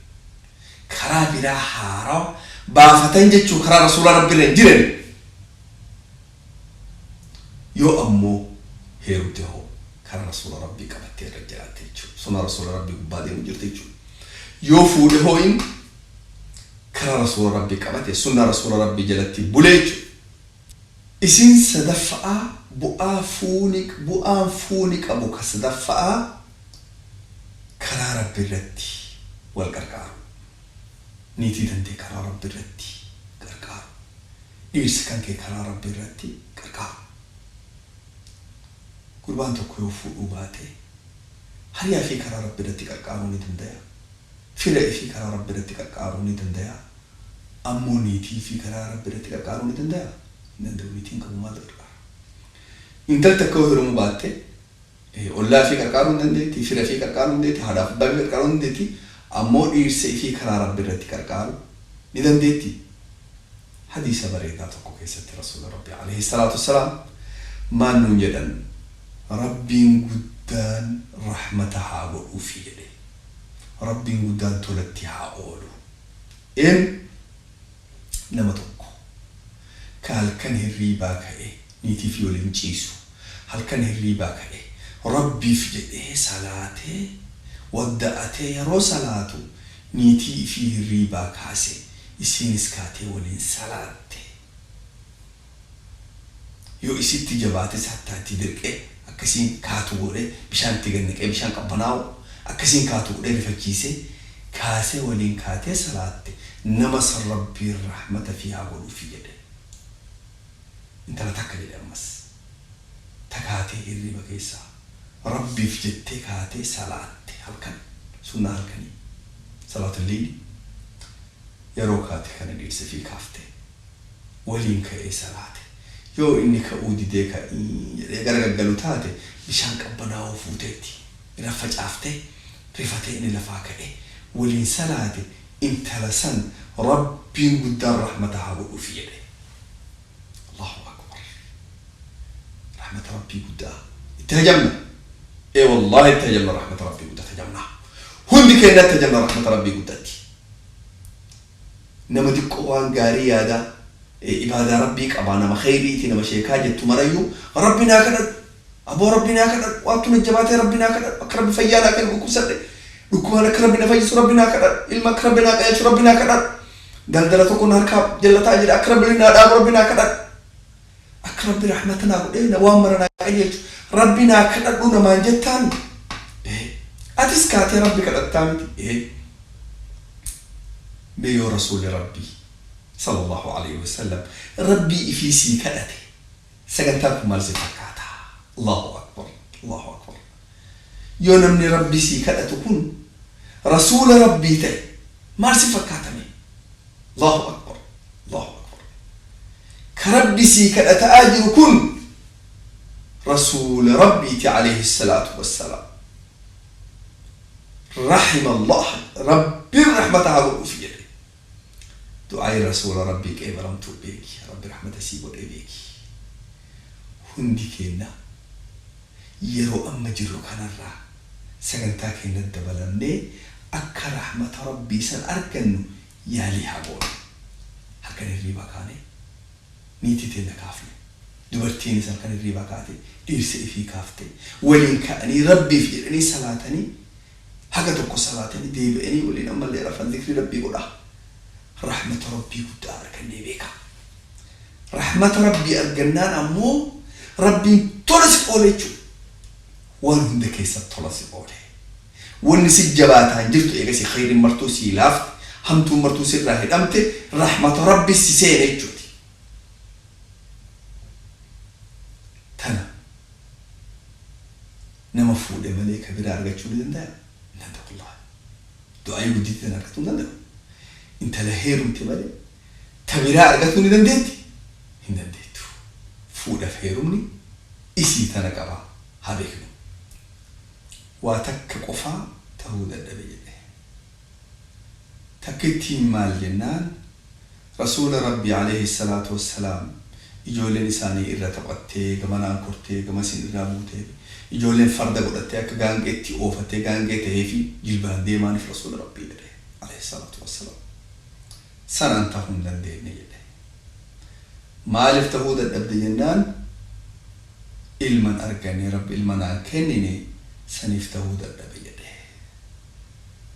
Karaa biraa haarawa baafatan jechuu karaa rasuula rabbiirra hin jiran. Yoo ammoo heerumte hoo karaa rasuula rabbii qabattee irra jiraatte jechuudha. Sunnaa rasuula rabbii gubbaa deemu jirti jechuudha. Yoo fuudhe hoo inni karaa rasuula rabbii qabate sunnaa rasuula rabbii jalatti bulee jechuudha. Isin sadaffa'aa bu'aa fuuni bu'aan fuuni qabu ka sadaffa'aa karaa rabbi irratti wal qarqaaru. Niitii tantee karaa rabbi irratti qarqaaru. Dhiirsa kan kee karaa rabbi irratti qarqaaru. Gurbaan tokko yoo fuudhuu baate hariyaa fi karaa rabbi irratti qarqaaruu ni danda'a. Fira ifii karaa rabbi irratti qarqaaruu ni danda'a. Ammoo niitii fi karaa rabbi irratti qarqaaruu ni danda'a? Hin danda'u. Niitiin qabu maal qarqaara? Intalti akka yoo heerumuu baatte ollaa ifii qarqaaruu hin dandeetti, fira ifii qarqaaruu hin dandeetti, haadhaaf abbaa ifii qarqaaruu hin dandeetti. Ammoo dhiirsa ifii karaa rabbi irratti qarqaaru ni dandeetti. Hadiisa bareedaa tokko keessatti rasuula rabbi alayhi salaatu wassalaam maal nuun jedhan? Rabbiin guddaan rahmata haa godhuufi jedhe. Rabbiin guddaan tolatti haa oolu. Een nama tokko ka halkan hirriibaa ka'e niitii fi waliin ciisu halkan hirriibaa ka'e rabbiif jedhee salaatee wadda'atee yeroo salaatu niitii ifii hirriibaa kaase isiinis kaatee waliin salaatte. Yoo isitti jabaates hattaa itti dirqee akkasiin kaatu godhee bishaan itti gad naqee bishaan qabbanaa'u akkasiin kaatu godhee rifachiisee kaasee waliin kaatee salaatte nama san rabbiin rahmata fi haa godhuufi jedhe. Intala takka jedhe ammas ta kaatee hirriiba keessaa rabbiif jettee kaatee salaatte halkan sunnaa halkanii salaatul leeyli yeroo kaate kana dhiirsa fi kaafte waliin ka'ee salaate. Yoo inni ka'uu didee ka'ii jedhee gara gaggalu taate bishaan qabbanaa'oo fuuteetti irra facaaftee rifatee inni lafaa ka'ee waliin salaate intala san rabbiin guddaan rahmata haa godhuufi jedhe. Allahu akbar. Rahmata rabbii guddaa itti hajamna. Ee wallaahi itti hajamna rahmata rabbii guddaa hajamna. Hundi keenya itti hajamna rahmata rabbii guddaatti. Nama diqqoo waan gaarii yaadaa ibaadaa rabbii qabaa nama kheyriiti nama sheekaa jettu marayyuu rabbi naa kadhadhu aboo rabbi naa kadhadhu waattu na jabaatee rabbi naa kadhadhu akka rabbi fayyaa naa kennu dhukkubsadhe dhukkubaan akka rabbi na fayyisu rabbi naa kadhadhu ilma akka rabbi naa qajeelchu rabbi naa kadhadhu daldala tokko na harkaa jallataa jira akka rabbi naa dhaabu rabbi naa kadhadhu akka rabbi rahmata naa godhee na waan mara naa qajeelchu rabbi naa kadhadhu namaan jettaan atis kaatee rabbi kadhattaa miti. Mee yoo rasuulli rabbii sallallahu alayhi wasallam rabbii ifii sii kadhate sagantaan kun maal si fakkaata? Allahu akbar, Allahu akbar. Yoo namni rabbii sii kadhatu kun rasuula rabbii ta'e maal si fakkaatame? Allahu akbar, Allahu akbar. Ka rabbi sii kadhata'aa jiru kun rasuula rabbiiti alayhi salaatu wassalaam. Rahima Allah rabbiin rahmata haa godhuufi jedhe. Du'aayi rasuula rabbii qeebalamtuu beeki. Rabbi rahmata sii godhee beeki. Hundi keenya yeroo amma jirru kanarraa sagantaa keenya dabalamnee akka rahmata rabbii san argannu yaalii haa goonu. Halkan hirriibaa kaanee niitii teenya kaafne. Dubartiinis halkan hirriibaa kaate dhiirsa ifii kaafte waliin ka'anii rabbiif jedhanii salaatanii haga tokko salaatanii deebi'anii waliin ammallee rafan zikrii rabbii godhaa. Rahmata rabbii guddaa argannee beeka. Rahmata rabbii argannaan ammoo rabbiin tola si oole jechuudha. Waan hunda keessa tola si oole. Wanni si jabaataa hin jirtu eegasi khayriin martuu sii laafte hamtuun martuu sirraa hidhamte rahmata rabbi si seene jechuuti. Tana nama fuudhe malee ka biraa argachuu ni danda'a? Hin danda'u wallaahi. Du'aayii gudditti tana argatuu hin danda'u. Intala heerumte malee ta biraa argatuu ni dandeetti? Hin dandeettu. Fuudhaaf heerumni isii tana qaba haa beeknu. Waa takka qofaa tahuu dadhabe jedhe. Takkittiin maal jennaan Rasuula Rabbii alayhi salaatu wassalaam ijoolleen isaanii irra taphattee, gamanaan kortee, gamasiin irraa buutee, ijoolleen farda godhattee akka gaangeetti oofattee gaangee tahee fi jilbaan deemaaniif Rasuula Rabbii jedhe alayhi salaatu wassalaam. Sanaan tahuu hin dandeenye jedhe. Maaliif tahuu dadhabde jennaan, ilman arganne, Rabbi ilma naan kennine, saniif tahuu dadhabe jedhe.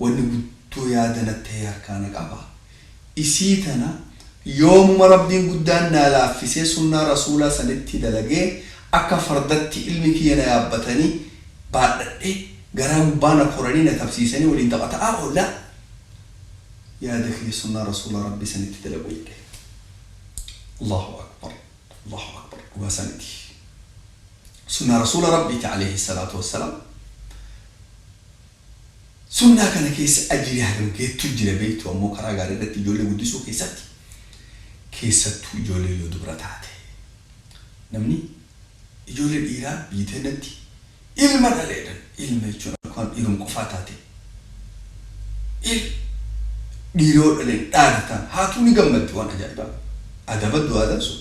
Wanni guddoo yaada natti tahee harkaa na qaba. Isii tana yoomuma Rabbiin guddaan naa laaffisee sunnaa Rasuulaa sanitti dalagee akka fardatti ilmi kiyya na yaabbatanii baadhadhee garaa gubbaa na koranii na tabsiisanii waliin taphata'aa oolla, yaada kiyya sunnaa Rasuula Rabbii sanitti dalagu jedhe. Allahu Akbar, Allahu Akbar, dhugaa saniti. Sunnaa Rasuula Rabbiiti alayhi salaatu wassalaam. Sunnaa kana keessa ajrii hagam geettu jira beektu? Ammoo karaa gaarii irratti ijoollee guddisuu keessatti, keessattuu ijoollee yoo dubra taate. Namni ijoollee dhiiraa biyyi teennatti ilma dhaleedhan, ilma jechuun akkaan dhiirum qofaa taate, il dhiiroo dhaleen dhaadataan haatuu ni gammaddi, waan ajaa'ibaa adabaddu. Aadaan sun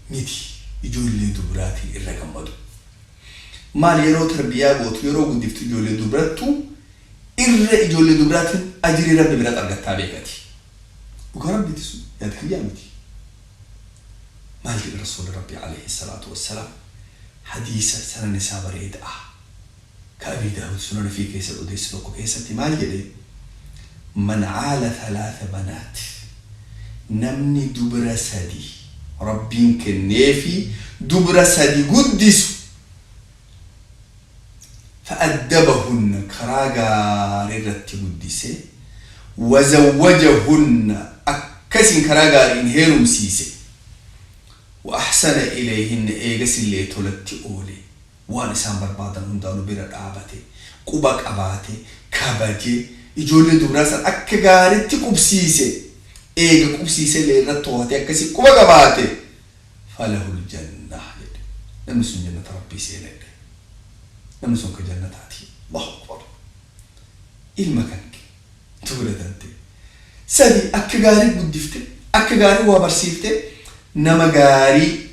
miti, ijoollee dubraatiin irra gammadu. Maal, yeroo tarbiyaa gootu, yeroo guddiftu, ijoollee dubrattu irra ijoollee dubraatiin ajirii Rabbi biratti argattaa beekati. Dhugaa Rabbiiti, sun yaada kiyyaa miti. Maal jedhe Rasuulli Rabbi alayhi salaatu wassalaam? Hadiisa sanan isaa bareedaa ka Abii Daawud sunan fi keessatti odeesse tokko keessatti maal jedhe? Man caala thalaatha banaat, namni dubra sadi Rabbiin kenneefi dubra sadi guddisu, fa'addabahunna, karaa gaarii irratti guddise, wazawwajahunna, akkasiin karaa gaariin heerumsiise, wa ahsana ilayhinna, eegasillee tolatti oole, waan isaan barbaadan hundaanuu bira dhaabate, quba qabaate, kabaje, ijoollee dubraa san akka gaaritti qubsiise, eega qubsiisellee irratti to'ate, akkasii quba qabaate, falahul jannah jedhe. Namni sun jannata Rabbii seena jedhe. Namni sun ka jannataati. Allahu Akbar! Ilma kanke dubra tante sadi akka gaarii guddifte, akka gaarii waa barsiifte, nama gaarii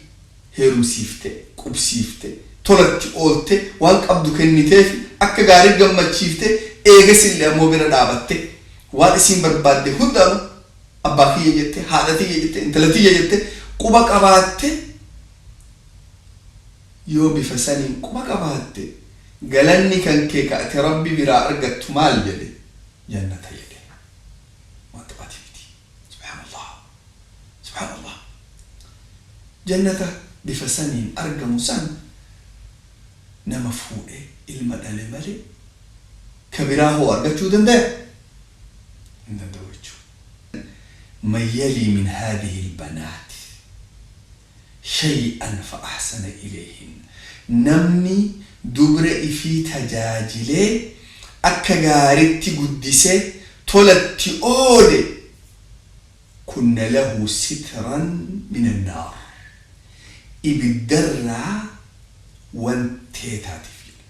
heerumsiifte, qubsiifte, tolatti oolte, waan qabdu kenniteefi, akka gaarii gammachiifte, eegasillee ammoo bira dhaabatte, waan isiin barbaadde hundaanuu abbaa kiyya jette, haadha tiyya jette, intala tiyya jette quba qabaatte, yoo bifa saniin quba qabaatte, galanni kan kee ka ati Rabbi biraa argattu maal jedhe? Jannata jedhe. Waan taphati miti. Subhaanallah, subhaanallah! Jannata bifa saniin argamu san nama fuudhe ilma dhale malee ka biraa hoo argachuu dandaya? Hin danda'u jechuu. Man yalii min haadhihi albanaat shay'an fa ahsana ilayhin, namni dubra ifii tajaajilee, akka gaaritti guddise, tolatti oole, kunna lahu sitran min annaar, ibiddarraa wantee taatiif jedhe,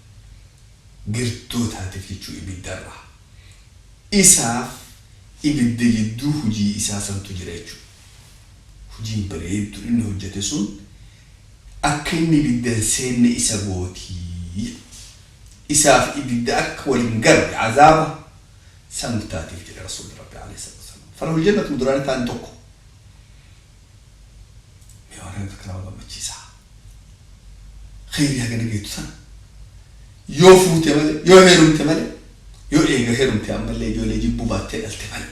girdoo taatiif jechuu. Ibiddarraa isaaf ibidda jidduu hujii isaa santu jira jechuu. Hujiin bareedduun inni hojjete sun akka inni ibidda hin seenne isa gootii, isaaf ibidda akka wal hin garre azaaba san taatiif jedhe Rasuulli Rabbi alayhi salaatu wassalaam. Falahul jannatu duraani ta'an tokko. Mee waan hanga takka nama gammachiisa? Kheyrii hagana geettu sana yoo fuute malee, yoo heerumte malee, yoo eega heerumte ammallee ijoollee jibbuu baattee dhalte malee,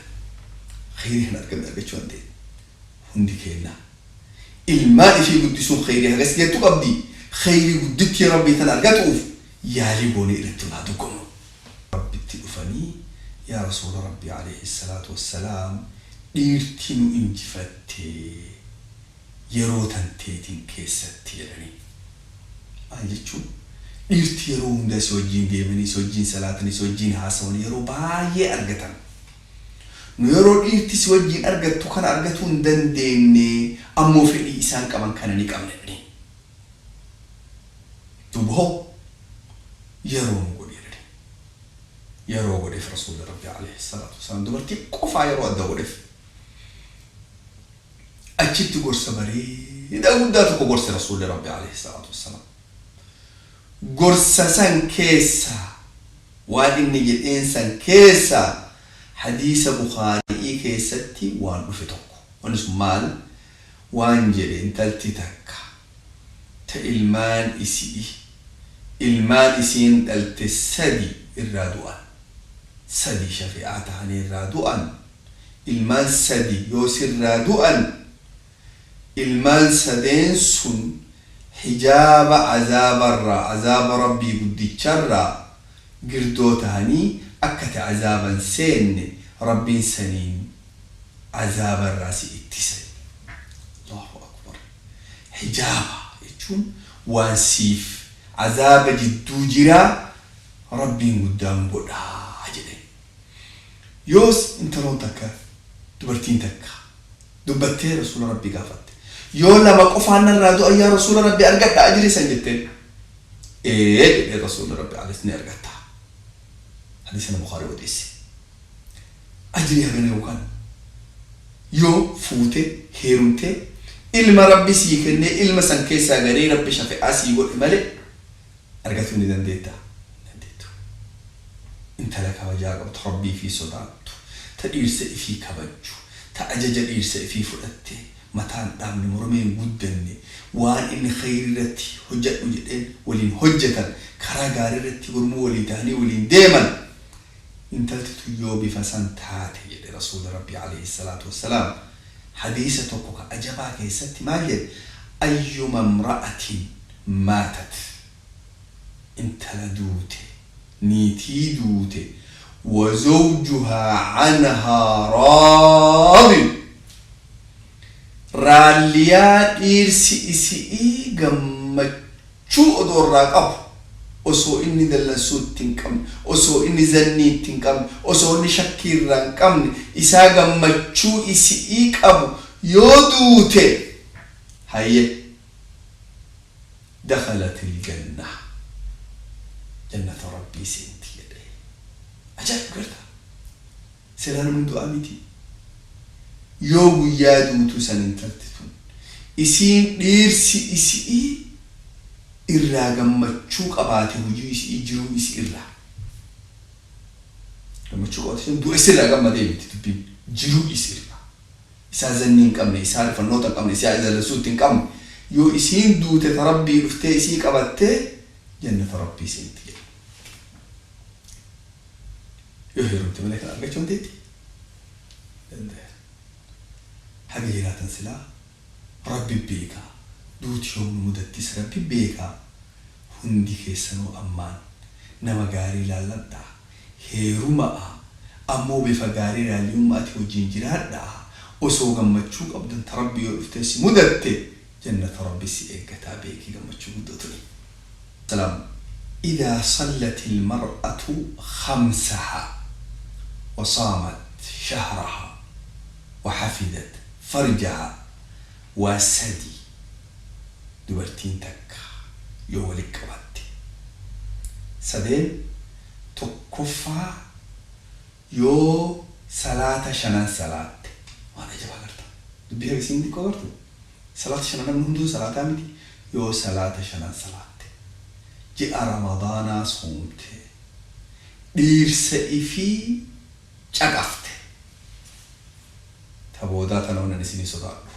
kheyrii kana argamne argachuu dandeenye. Hundi keenna ilmaan ifii guddisuun kheyrii hagas geettu qabdi. Kheyrii guddittii Rabbii tana argatuuf yaalii goonee irratti ol haa dorgomnu. Rabbitti dhufanii, yaa Rasuula Rabbii alayhi salaatu wassalaam, dhiirti nu injifatte yeroo tanteetiin keessatti jedhanii. Maal jechuun? Dhiirti yeroo hundaa si wajjiin deemanii, si wajjiin salaatanii, si wajjiin haasawan yeroo baay'ee argatan. Nu yeroo dhiirti si wajjiin argattu kana argatuu hin dandeenye, ammoo fedhii isaan qaban kana ni qabna jedhanii. Duuba hoo yeroo nu godhi jedhanii. Yeroo godheef Rasuulli Rabbi alayhi salaatu wassalaam, dubartii qofaa yeroo adda godheef. Achitti gorsa bareedaa guddaa tokko gorse Rasuulli Rabbi alayhi salaatu wassalaam. Gorsa san keessaa, waan inni jedheen san keessaa, hadiisa Bukhaari'ii keessatti waan dhufe tokko. Wanni sun maal? Waan jedhe, intalti takka ta ilmaan isi'i, ilmaan isiin dhalte sadi irraa du'an, sadi shafi'aa tahanii irraa du'an, ilmaan sadi yoo sirraa du'an, ilmaan sadeen sun hijaaba azaabarraa, azaaba Rabbii guddicharraa girdoo tahanii akka ati azaaban seenne Rabbiin saniin azaabarraa si ittisa. Allahu akbar! Hijaaba jechuun waan siif azaaba jidduu jiraa Rabbiin guddaan godhaa jedhe. Yoos intaloon takka, dubartiin takka dubbattee Rasuula Rabbii gaafatte. Yoo lama qofaan narraa du'an, yaa Rasuula Rabbii, argadha ajrii san jetteen. Ee jedhee Rasuulli Rabbi alayhi ni argatta. Hadiisa Bukhaari odeesse. Ajrii hagana yookaan yoo fuute heerumtee ilma Rabbi sii kennee, ilma san keessaa garii Rabbi shafe'aa sii godhe malee argatuu ni dandeetta? Dandeettu. Intala kabajaa qabdu, Rabbii fi sodaattu, ta dhiirsa ifii kabajju, ta ajaja dhiirsa ifii fudhatte, mataan dhaabne, mormee hin guddanne, waan inni khayrii irratti hojjadhu jedheen waliin hojjetan, karaa gaarii irratti gurmuu walii ta'anii waliin deeman, intalti tun yoo bifa san taate jedhe Rasuuli Rabbii alayhi salaatu wassalaam. Hadiisa tokko ka ajabaa keessatti maal jedhe? Ayyuma imra'atin maatat, intala duute, niitii duute, wa zawjuhaa anhaa raadin, raalliyaa dhiirsi isi'ii gammachuu odoo irraa qabu, osoo inni dallansuu itti hin qabne, osoo inni zannii itti hin qabne, osoo inni shakkii irraa hin qabne, isaa gammachuu isi'ii qabu yoo duute, hayye, dakhalat aljanna, jannata Rabbii seenti jedhe. Ajaa'ib! Garta silaa namni du'aa miti. Yoo guyyaa duutu san intalti tun isiin dhiirsi isi'ii irraa gammachuu qabaate, hujii isi'ii, jiruu isii irraa gammachuu qabaate, sun du'a isirraa gammadee miti dubbiin, jiruu isii irraa isaa zannii hin qabne, isaa rifannoota hin qabne, isaa dallansuu itti hin qabne, yoo isiin duute ta Rabbii dhuftee isii qabattee jannata Rabbii seenti jedhe. Yoo heerumte malee kana argachuu dandeetti? Danda'e. Haga jiraatan silaa Rabbi beekaa, duuti yoom nu mudattis Rabbi beekaa. Hundi keessanuu ammaan nama gaarii laalladhaa, heeruma'a, ammoo bifa gaarii raalliyummaati wajjiin jiraadhaa. Osoo gammachuu qabdan ta Rabbi yoo dhuftee si mudatte, jannata Rabbi si eeggataa beekii, gammachuu guddoo tuni. Salaam. Idaa sallat ilmar'atu khamsaha wa saamat shahraha wa hafidat farjaha, waa sadi dubartiin takka yoo wali qabatte. Sadeen tokkoffaa, yoo salaata shanan salaatte. Waan ajabaa garta, dubbii hagasiin xiqqoo gartu. Salaata shanan namni hunduu salaataa miti. Yoo salaata shanan salaatte, ji'a Ramadaanaa soomte, dhiirsa ifii caqafte. Ta boodaa tana wannan isinii sodaadhu,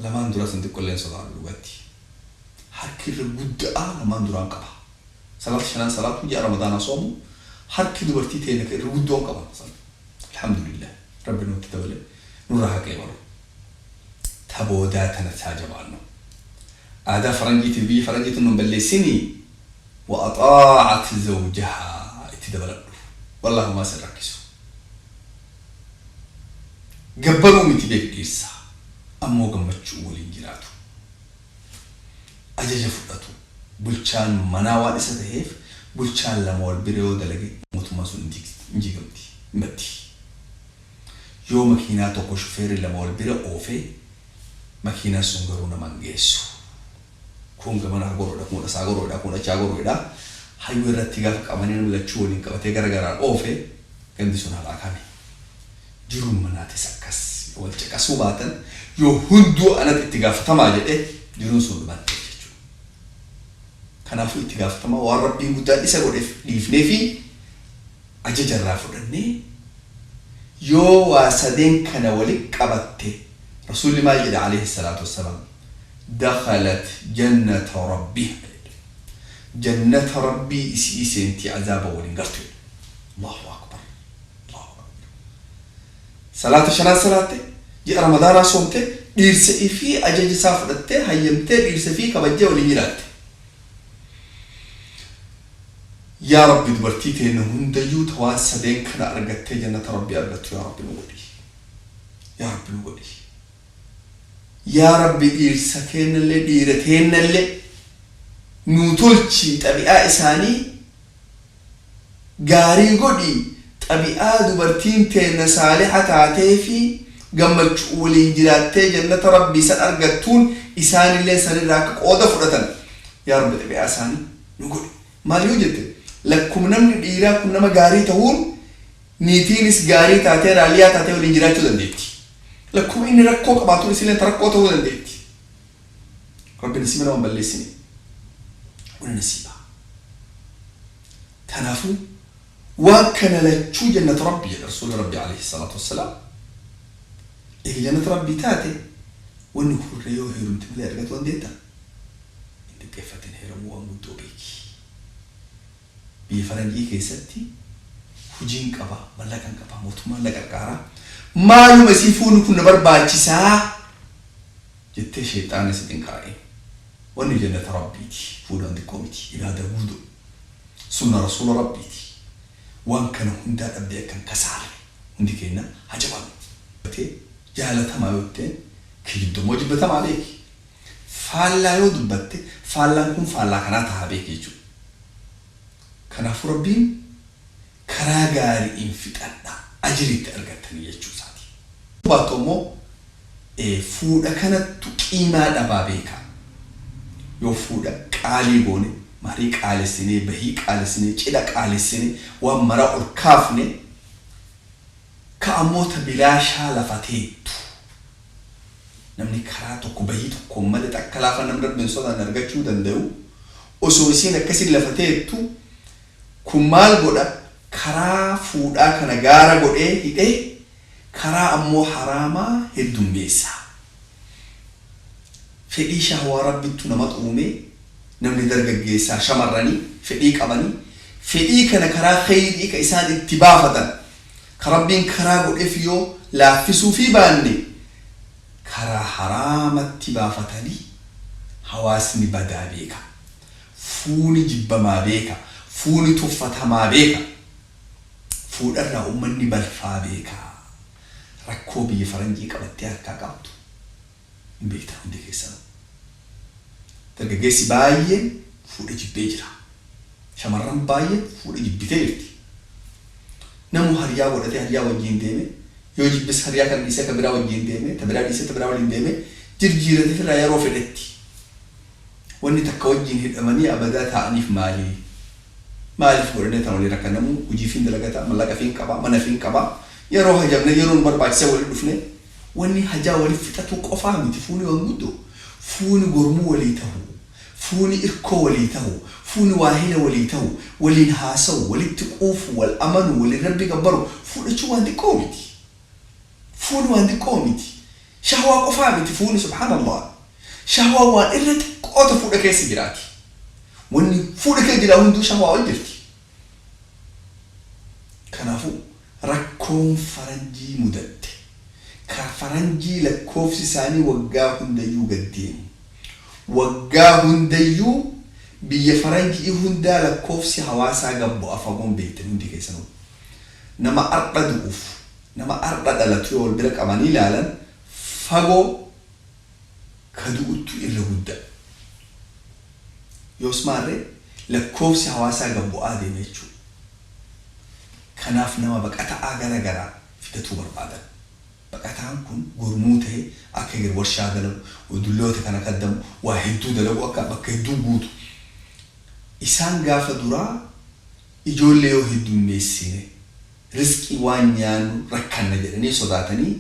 lamaan duraa san xiqqollee hin sodaadhu. Dhugatti harki irra guddaa lamaan duraan qaba. Salaata shanan salaatu, ji'a Ramadaanaa soomu, harki dubartii teenya ka irra guddoon qaba san. Alhamdulillah, Rabbi nutti dabale, nurraa haa qeebalu. Ta boodaa tana haa jabaannu. Aadaa faranjiitiif biyyi faranjiitu nun balleessinii. Wa axaa'at zawjahaa itti dabaladhu. Wallahi homaa sin rakkisu. Gabbaruu miti beek dhiirsa, ammoo gammachuu waliin jiraatu, ajaja fudhatu. Bulchaan manaa waan isa taheef, bulchaan lama wal bira yoo dalage mootummaan sun hin jiigamti, hin baddi. Yoo makiinaa tokko shufeerri lama wal bira oofe, makiinaan sun garuu nama hin geessu. Kun gamana haa goruudha, kun as haa goruudha, kun achi haa goruudha. Hayyuu irratti gaafa qabanii namni lachuu waliin qabatee gara garaan oofe, gandi sun halaakame. Jiruun manaatis akkas. wal caqasuu baatan, yoo hunduu anatti itti gaafatamaa jedhe, jiruun sun dhumatte jechuudha. Kanaafuu itti gaafatamaa waan Rabbiin guddaan isa godheef dhiifnee fi ajaja irraa fudhannee, yoo waa sadeen kana walitti qabatte, Rasuulli maal jedha alayhi salaatu wassalaam? Dakhalat jannata rabbiha jedhe. Jannata Rabbii isii seentii, azaaba waliin gartu jedhe. Allahu akbar, Allahu akbar! Salaata shanaan salaatte, ji'a Ramadaanaa soomte, dhiirsa ifii ajaja isaa fudhattee, hayyamtee, dhiirsa ifii kabajjee waliin jiraatte. Yaa Rabbi, dubartii teenya hundayyuu ta waan sadeen kana argattee jannata Rabbii argattu yaa Rabbi nu godhi, yaa Rabbi nu godhi. Yaa Rabbi, dhiirsa keennallee, dhiira teennallee nuu tolchi, xabi'aa isaanii gaarii godhi, xabi'aa dubartiin teenna saaliha taatee fi gammachuu waliin jiraattee jannata Rabbii san argattuun isaanillee sanirraa akka qooda fudhatan, yaa Rabbi, xabi'aa isaanii nu godhi. Maal yoo jette, lakkuma namni dhiiraa kun nama gaarii ta'uun niitiinis gaarii taatee, raaliyaa taatee waliin jiraachuu dandeetti. Lakkuma inni rakkoo qabaatuun isillee ta rakkoo ta'uu dandeetti. Rabbi nasiiba nama hin balleessine. Kun nasiiba. Kanaafuu waan kana lachuu jannata Rabbi jedha Rasuulli Rabbi alayhi salaatu wassalaam. Eega jannata Rabbii taate, wanni kurree yoo heerumte malee argatu dandeetta? Hin xiqqeeffatin, heerumuu waan guddoo beeki. Biyya faranjii keessatti hojiin qaba, mallaqan qaba, mootummaan na qarqaara, maaluma isii fuuni kun na barbaachisaa jettee sheexaanni si xinqaa'in. Wanni jannata Rabbiiti. Fuudhaan xiqqoo miti. Ibaada guutuu. Sunna Rasuula Rabbiiti. Waan kana hundaa dhabdee akkan kasaarre hundi keenya haa jabaannu. Jaalatamaa yoo ta'e kijibdummoo jibbatamaa beeki. Faallaa yoo dubbatte, faallaan kun faallaa kanaa tahaa beeki jechuudha. Kanaafuu Rabbiin karaa gaariin fixadha, ajiriitti argattanii jechuu isaati. Baattu ammoo fuudha kanattu qiimaa dhabaa beeka. Yoo fuudha qaalii goone, marii qaalessinee, bahii qaalessinee, cidha qaalessinee, waan maraa ol kaafne, ka ammoo ta bilaashaa lafa teettu. Namni karaa tokko bahii tokkoon malee akka laafa namni Rabbiin sodaanne argachuu danda'u, osoo isiin akkasin lafa teettu, kun maal godha? Karaa fuudhaa kana gaara godhee hidhee, karaa ammoo haraamaa heddummeessa. Fedhii shahwaa Rabbittu nama uume. Namni dargaggeessaa, shamarranii fedhii qabanii, fedhii kana karaa kheyrii ka isaan itti baafatan ka Rabbiin karaa godheef yoo laaffisuu fi baanne, karaa haraamatti baafatanii hawaasni badaa beeka. Fuuni jibbamaa beeka. Fuuni tuffatamaa beeka. Fuudharraa ummanni balfaa beeka. Rakkoo biyya faranjii qabattee harkaa qabdu hin beektan hundi keessanuu. Dargaggeessi baay'een fuudha jibbee jira. Shamarran baay'een fuudha jibbitee jirti. Namu hariyaa godhatee hariyaa wajjin deeme, yoo jibbis hariyaa kana dhiisee ka biraa wajjin deeme, ta biraa dhiisee ta biraa waliin deeme, jirjiirate firraa yeroo fedhetti. Wanni takka wajjin hidhamanii abadaa taa'aniif maali? Maaliif godhanii tan waliin rakkannamuu? Hojii fiin dalagata, mallaqa fiin qaba, mana fiin qaba. Yeroo hajamne, yeroo nu barbaachise waliin dhufne, wanni hajaa waliif fixatuu qofaa miti fuuni waan guddoo. Fuuni gormuu walii tahu, fuuni irkoo walii tahu, fuuni waahila walii tahu, waliin haasawu, walitti quufu, wal amanu, waliin Rabbi gabbaru, fuudhachuu waan xiqqoo miti. Fuuni waan xiqqoo miti. Shahwaa qofaa miti fuuni, subhaanallah. Shahwaa waan irra xiqqoota fuudha keessa jiraati. Wanni fuudha keessa jira hunduu shahwaa ol jirti. Kanaafuu rakkoon faranjii mudatte, ka faranjii lakkoofsi isaanii waggaa hundayyuu gad deemu. Waggaa hundayyuu biyya faranjii hundaa lakkoofsi hawaasaa gad bu'a, fagoon beektan hundi keessanuu. Nama ardha du'uuf nama ardha dhalatu yoo wal bira qabanii ilaalan, fagoo ka du'uttu irra guddaa. Yoos maarree lakkoofsi hawaasaa gad bu'aa deema jechuudha. Kanaaf nama baqata'aa gara garaa fidatuu barbaadan. Baqataan kun gurmuu ta'e akka warshaa dalagu, dulloota kana kaddamu, waa hedduu dalagu, akka bakka hedduu guutu. Isaan gaafa duraa ijoollee yoo heddummeessine riskii waan nyaannu rakkanna jedhanii sodaatanii.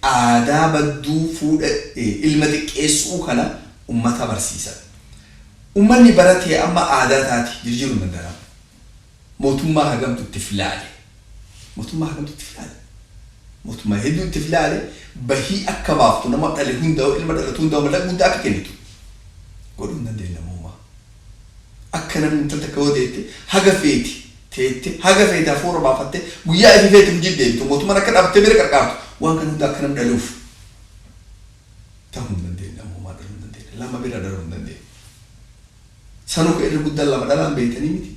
Aadaa badduu fuudha ilma xiqqeessuu kana ummata barsiisan. Ummanni baratee amma aadaa taati jirjiiruu hin danda'amu. Mootummaa hagamtu itti filaale. Mootummaa hagamtu itti filaale. Mootummaa hedduu itti filaale bahii akka baaftu nama dhale hundaa'u, ilma dhalatu hundaa'u, mallaqa guddaa akka kennitu godhuu hin dandeenye namummaa. Akka namni intala takka yoo deette haga feeti teette, haga feete hafuura baafatte, guyyaa ifi feete hojii deemtu, mootummaan akka dhaabbattee bira qarqaartu, waan kana hunda akka namni dhaluuf ta'uu hin dandeenye. Namummaa dhaluu hin dandeenye, lama bira dhaluu hin dandeenye. Sanuu ka irri guddaan lama dhalaan beeytanii miti.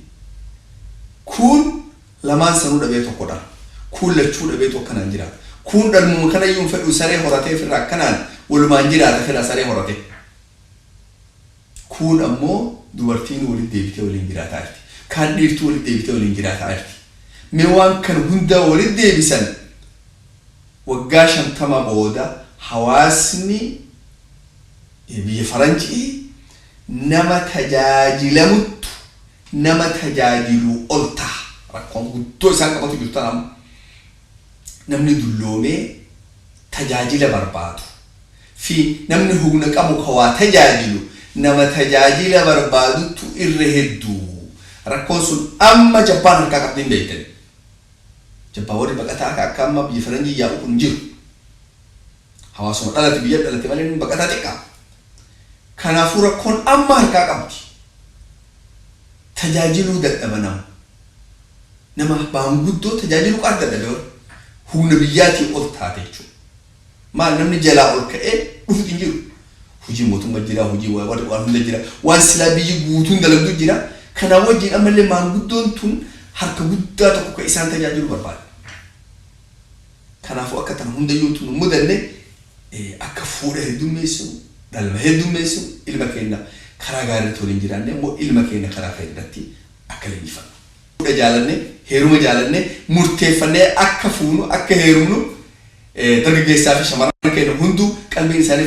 Kun lamaan sanuu dhabee tokko dhala, kuun lachuu dhabeetu akkanaan jiraata, kuun dhalmuma kanayyuu hin fedhuu, saree horatee ofirraa akkanaan walumaan jiraata fedha saree horatee. Kuun ammoo dubartiin walitti deebitee waliin jiraataa jirti, kaan dhiirtuu walitti deebitee waliin jiraataa jirti. Mee waan kana hunda walitti deebisan, waggaa 50 booda hawaasni biyya faranjii nama tajaajilamuttu nama tajaajiluu ol taha. Rakkoon guddoo isaan qabatu jirtu tana. Amma namni dulloomee tajaajila barbaadu fi namni humna qabu ka waa tajaajilu nama tajaajila barbaaduttu irra hedduu. Rakkoon sun amma Jappaan harkaa qabdi hin beektani. Jappaan warri baqataa akka akka amma biyya faranjii yaa'u kun hin jiru. Hawaasuma dhalate, biyya dhalate malee inni baqataa xiqqaa. Kanaafuu rakkoon amma harkaa qabdi. Tajaajiluu dadhaba, nama maanguddoo tajaajiluu qaar dadhabe, warri humna biyyaatii ol taate jechuudha. Maal, namni jalaa ol ka'ee dhufutu hin jiru. Hojii mootummaa jira, hojii waan hunda jira, waan silaa biyyi guutuun dalagdu jira. Kanaa wajjin ammallee maanguddoon tun harka guddaa tokko ka isaan tajaajilu barbaada. Kanaafuu akka tan hundayyuu tun mudanne, akka fuudha heddummeessinu, dhalma heddummeessinu, ilma keenya karaa gaariitti waliin jiraanne immoo ilma keenya karaa fayyadatti akka leenjifannu. Fuudha jaalanne, heeruma jaalanne, murteeffannee akka fuunu, akka heerumnu, dargaggeessaa fi shamarran keenya hunduu qalbiin isaanii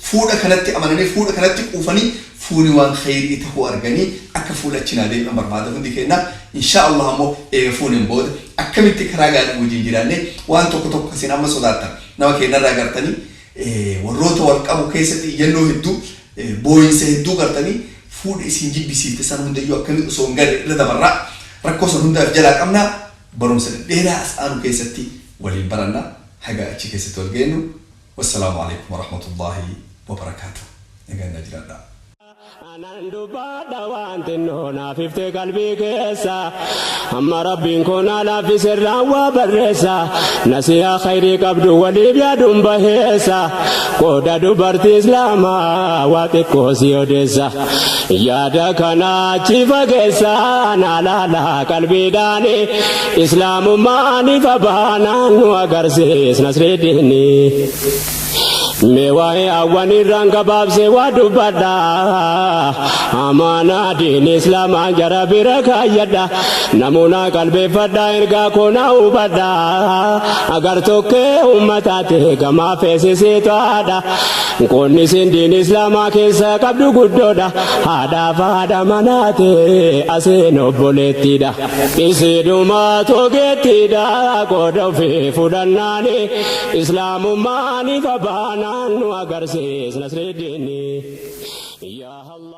fuudha kanatti amananii, fuudha kanatti quufanii, fuuni waan khayrii tahuu arganii akka fuula achinaa deebi'an barbaada hundi keenya, insha Allah. Ammoo eega fuuneen booda akkamitti karaa gaarii wajjin jiraanne, waan tokko tokko isin amma sodaattan nama keenyarraa gartanii, warroota wal qabu keessatti iyyannoo hedduu, booyinsa hedduu gartanii, fuudha isin jibbisiifte san hundayyuu akkamitti osoo hin garre irra dabarraa, rakkoo san hundaaf jalaa qabnaa, barumsa dhedheeraa as aanu keessatti waliin baranna. Haga achi keessatti wal geenyu, wassalaamu alaikum warahmatullaahi wabarakaatuh. Nagaan naa jiraadhaa. Anan dubbadha waan xinnoo naaf ifte qalbii keessa. Amma rabbiin koo naa laaffise, irraan waa barreessa. Nasihaa khayrii qabdu waliif yaaduun baheessa. Qooda dubartii islaamaa waa xiqqoo si odeessa. Yaada kana achi fageessa, naa laala qalbiidhaani. Islaamummaan ifa baanaan nu agarsiis nasriiddiini. Mee waa'ee hawwan irraan gabaabsee waa dubbadha. Amaanaa diin islaamaa jara bira kaayyadha. Namoota qalbeeffadha, ergaa koo na hubadha. Agar tokkee uummataati gamaa feesisiitaadha. Qonni isin diin islaamaa keessa qabdu guddoodha. Haadhaaf haadha manaati asiin obboleettiidha. Isiidhuma togeettiidha qooda ofii fudhannaani. Islaamummaan ifa baanaan nu agarsiis nasriiddiini. Yaa Allah.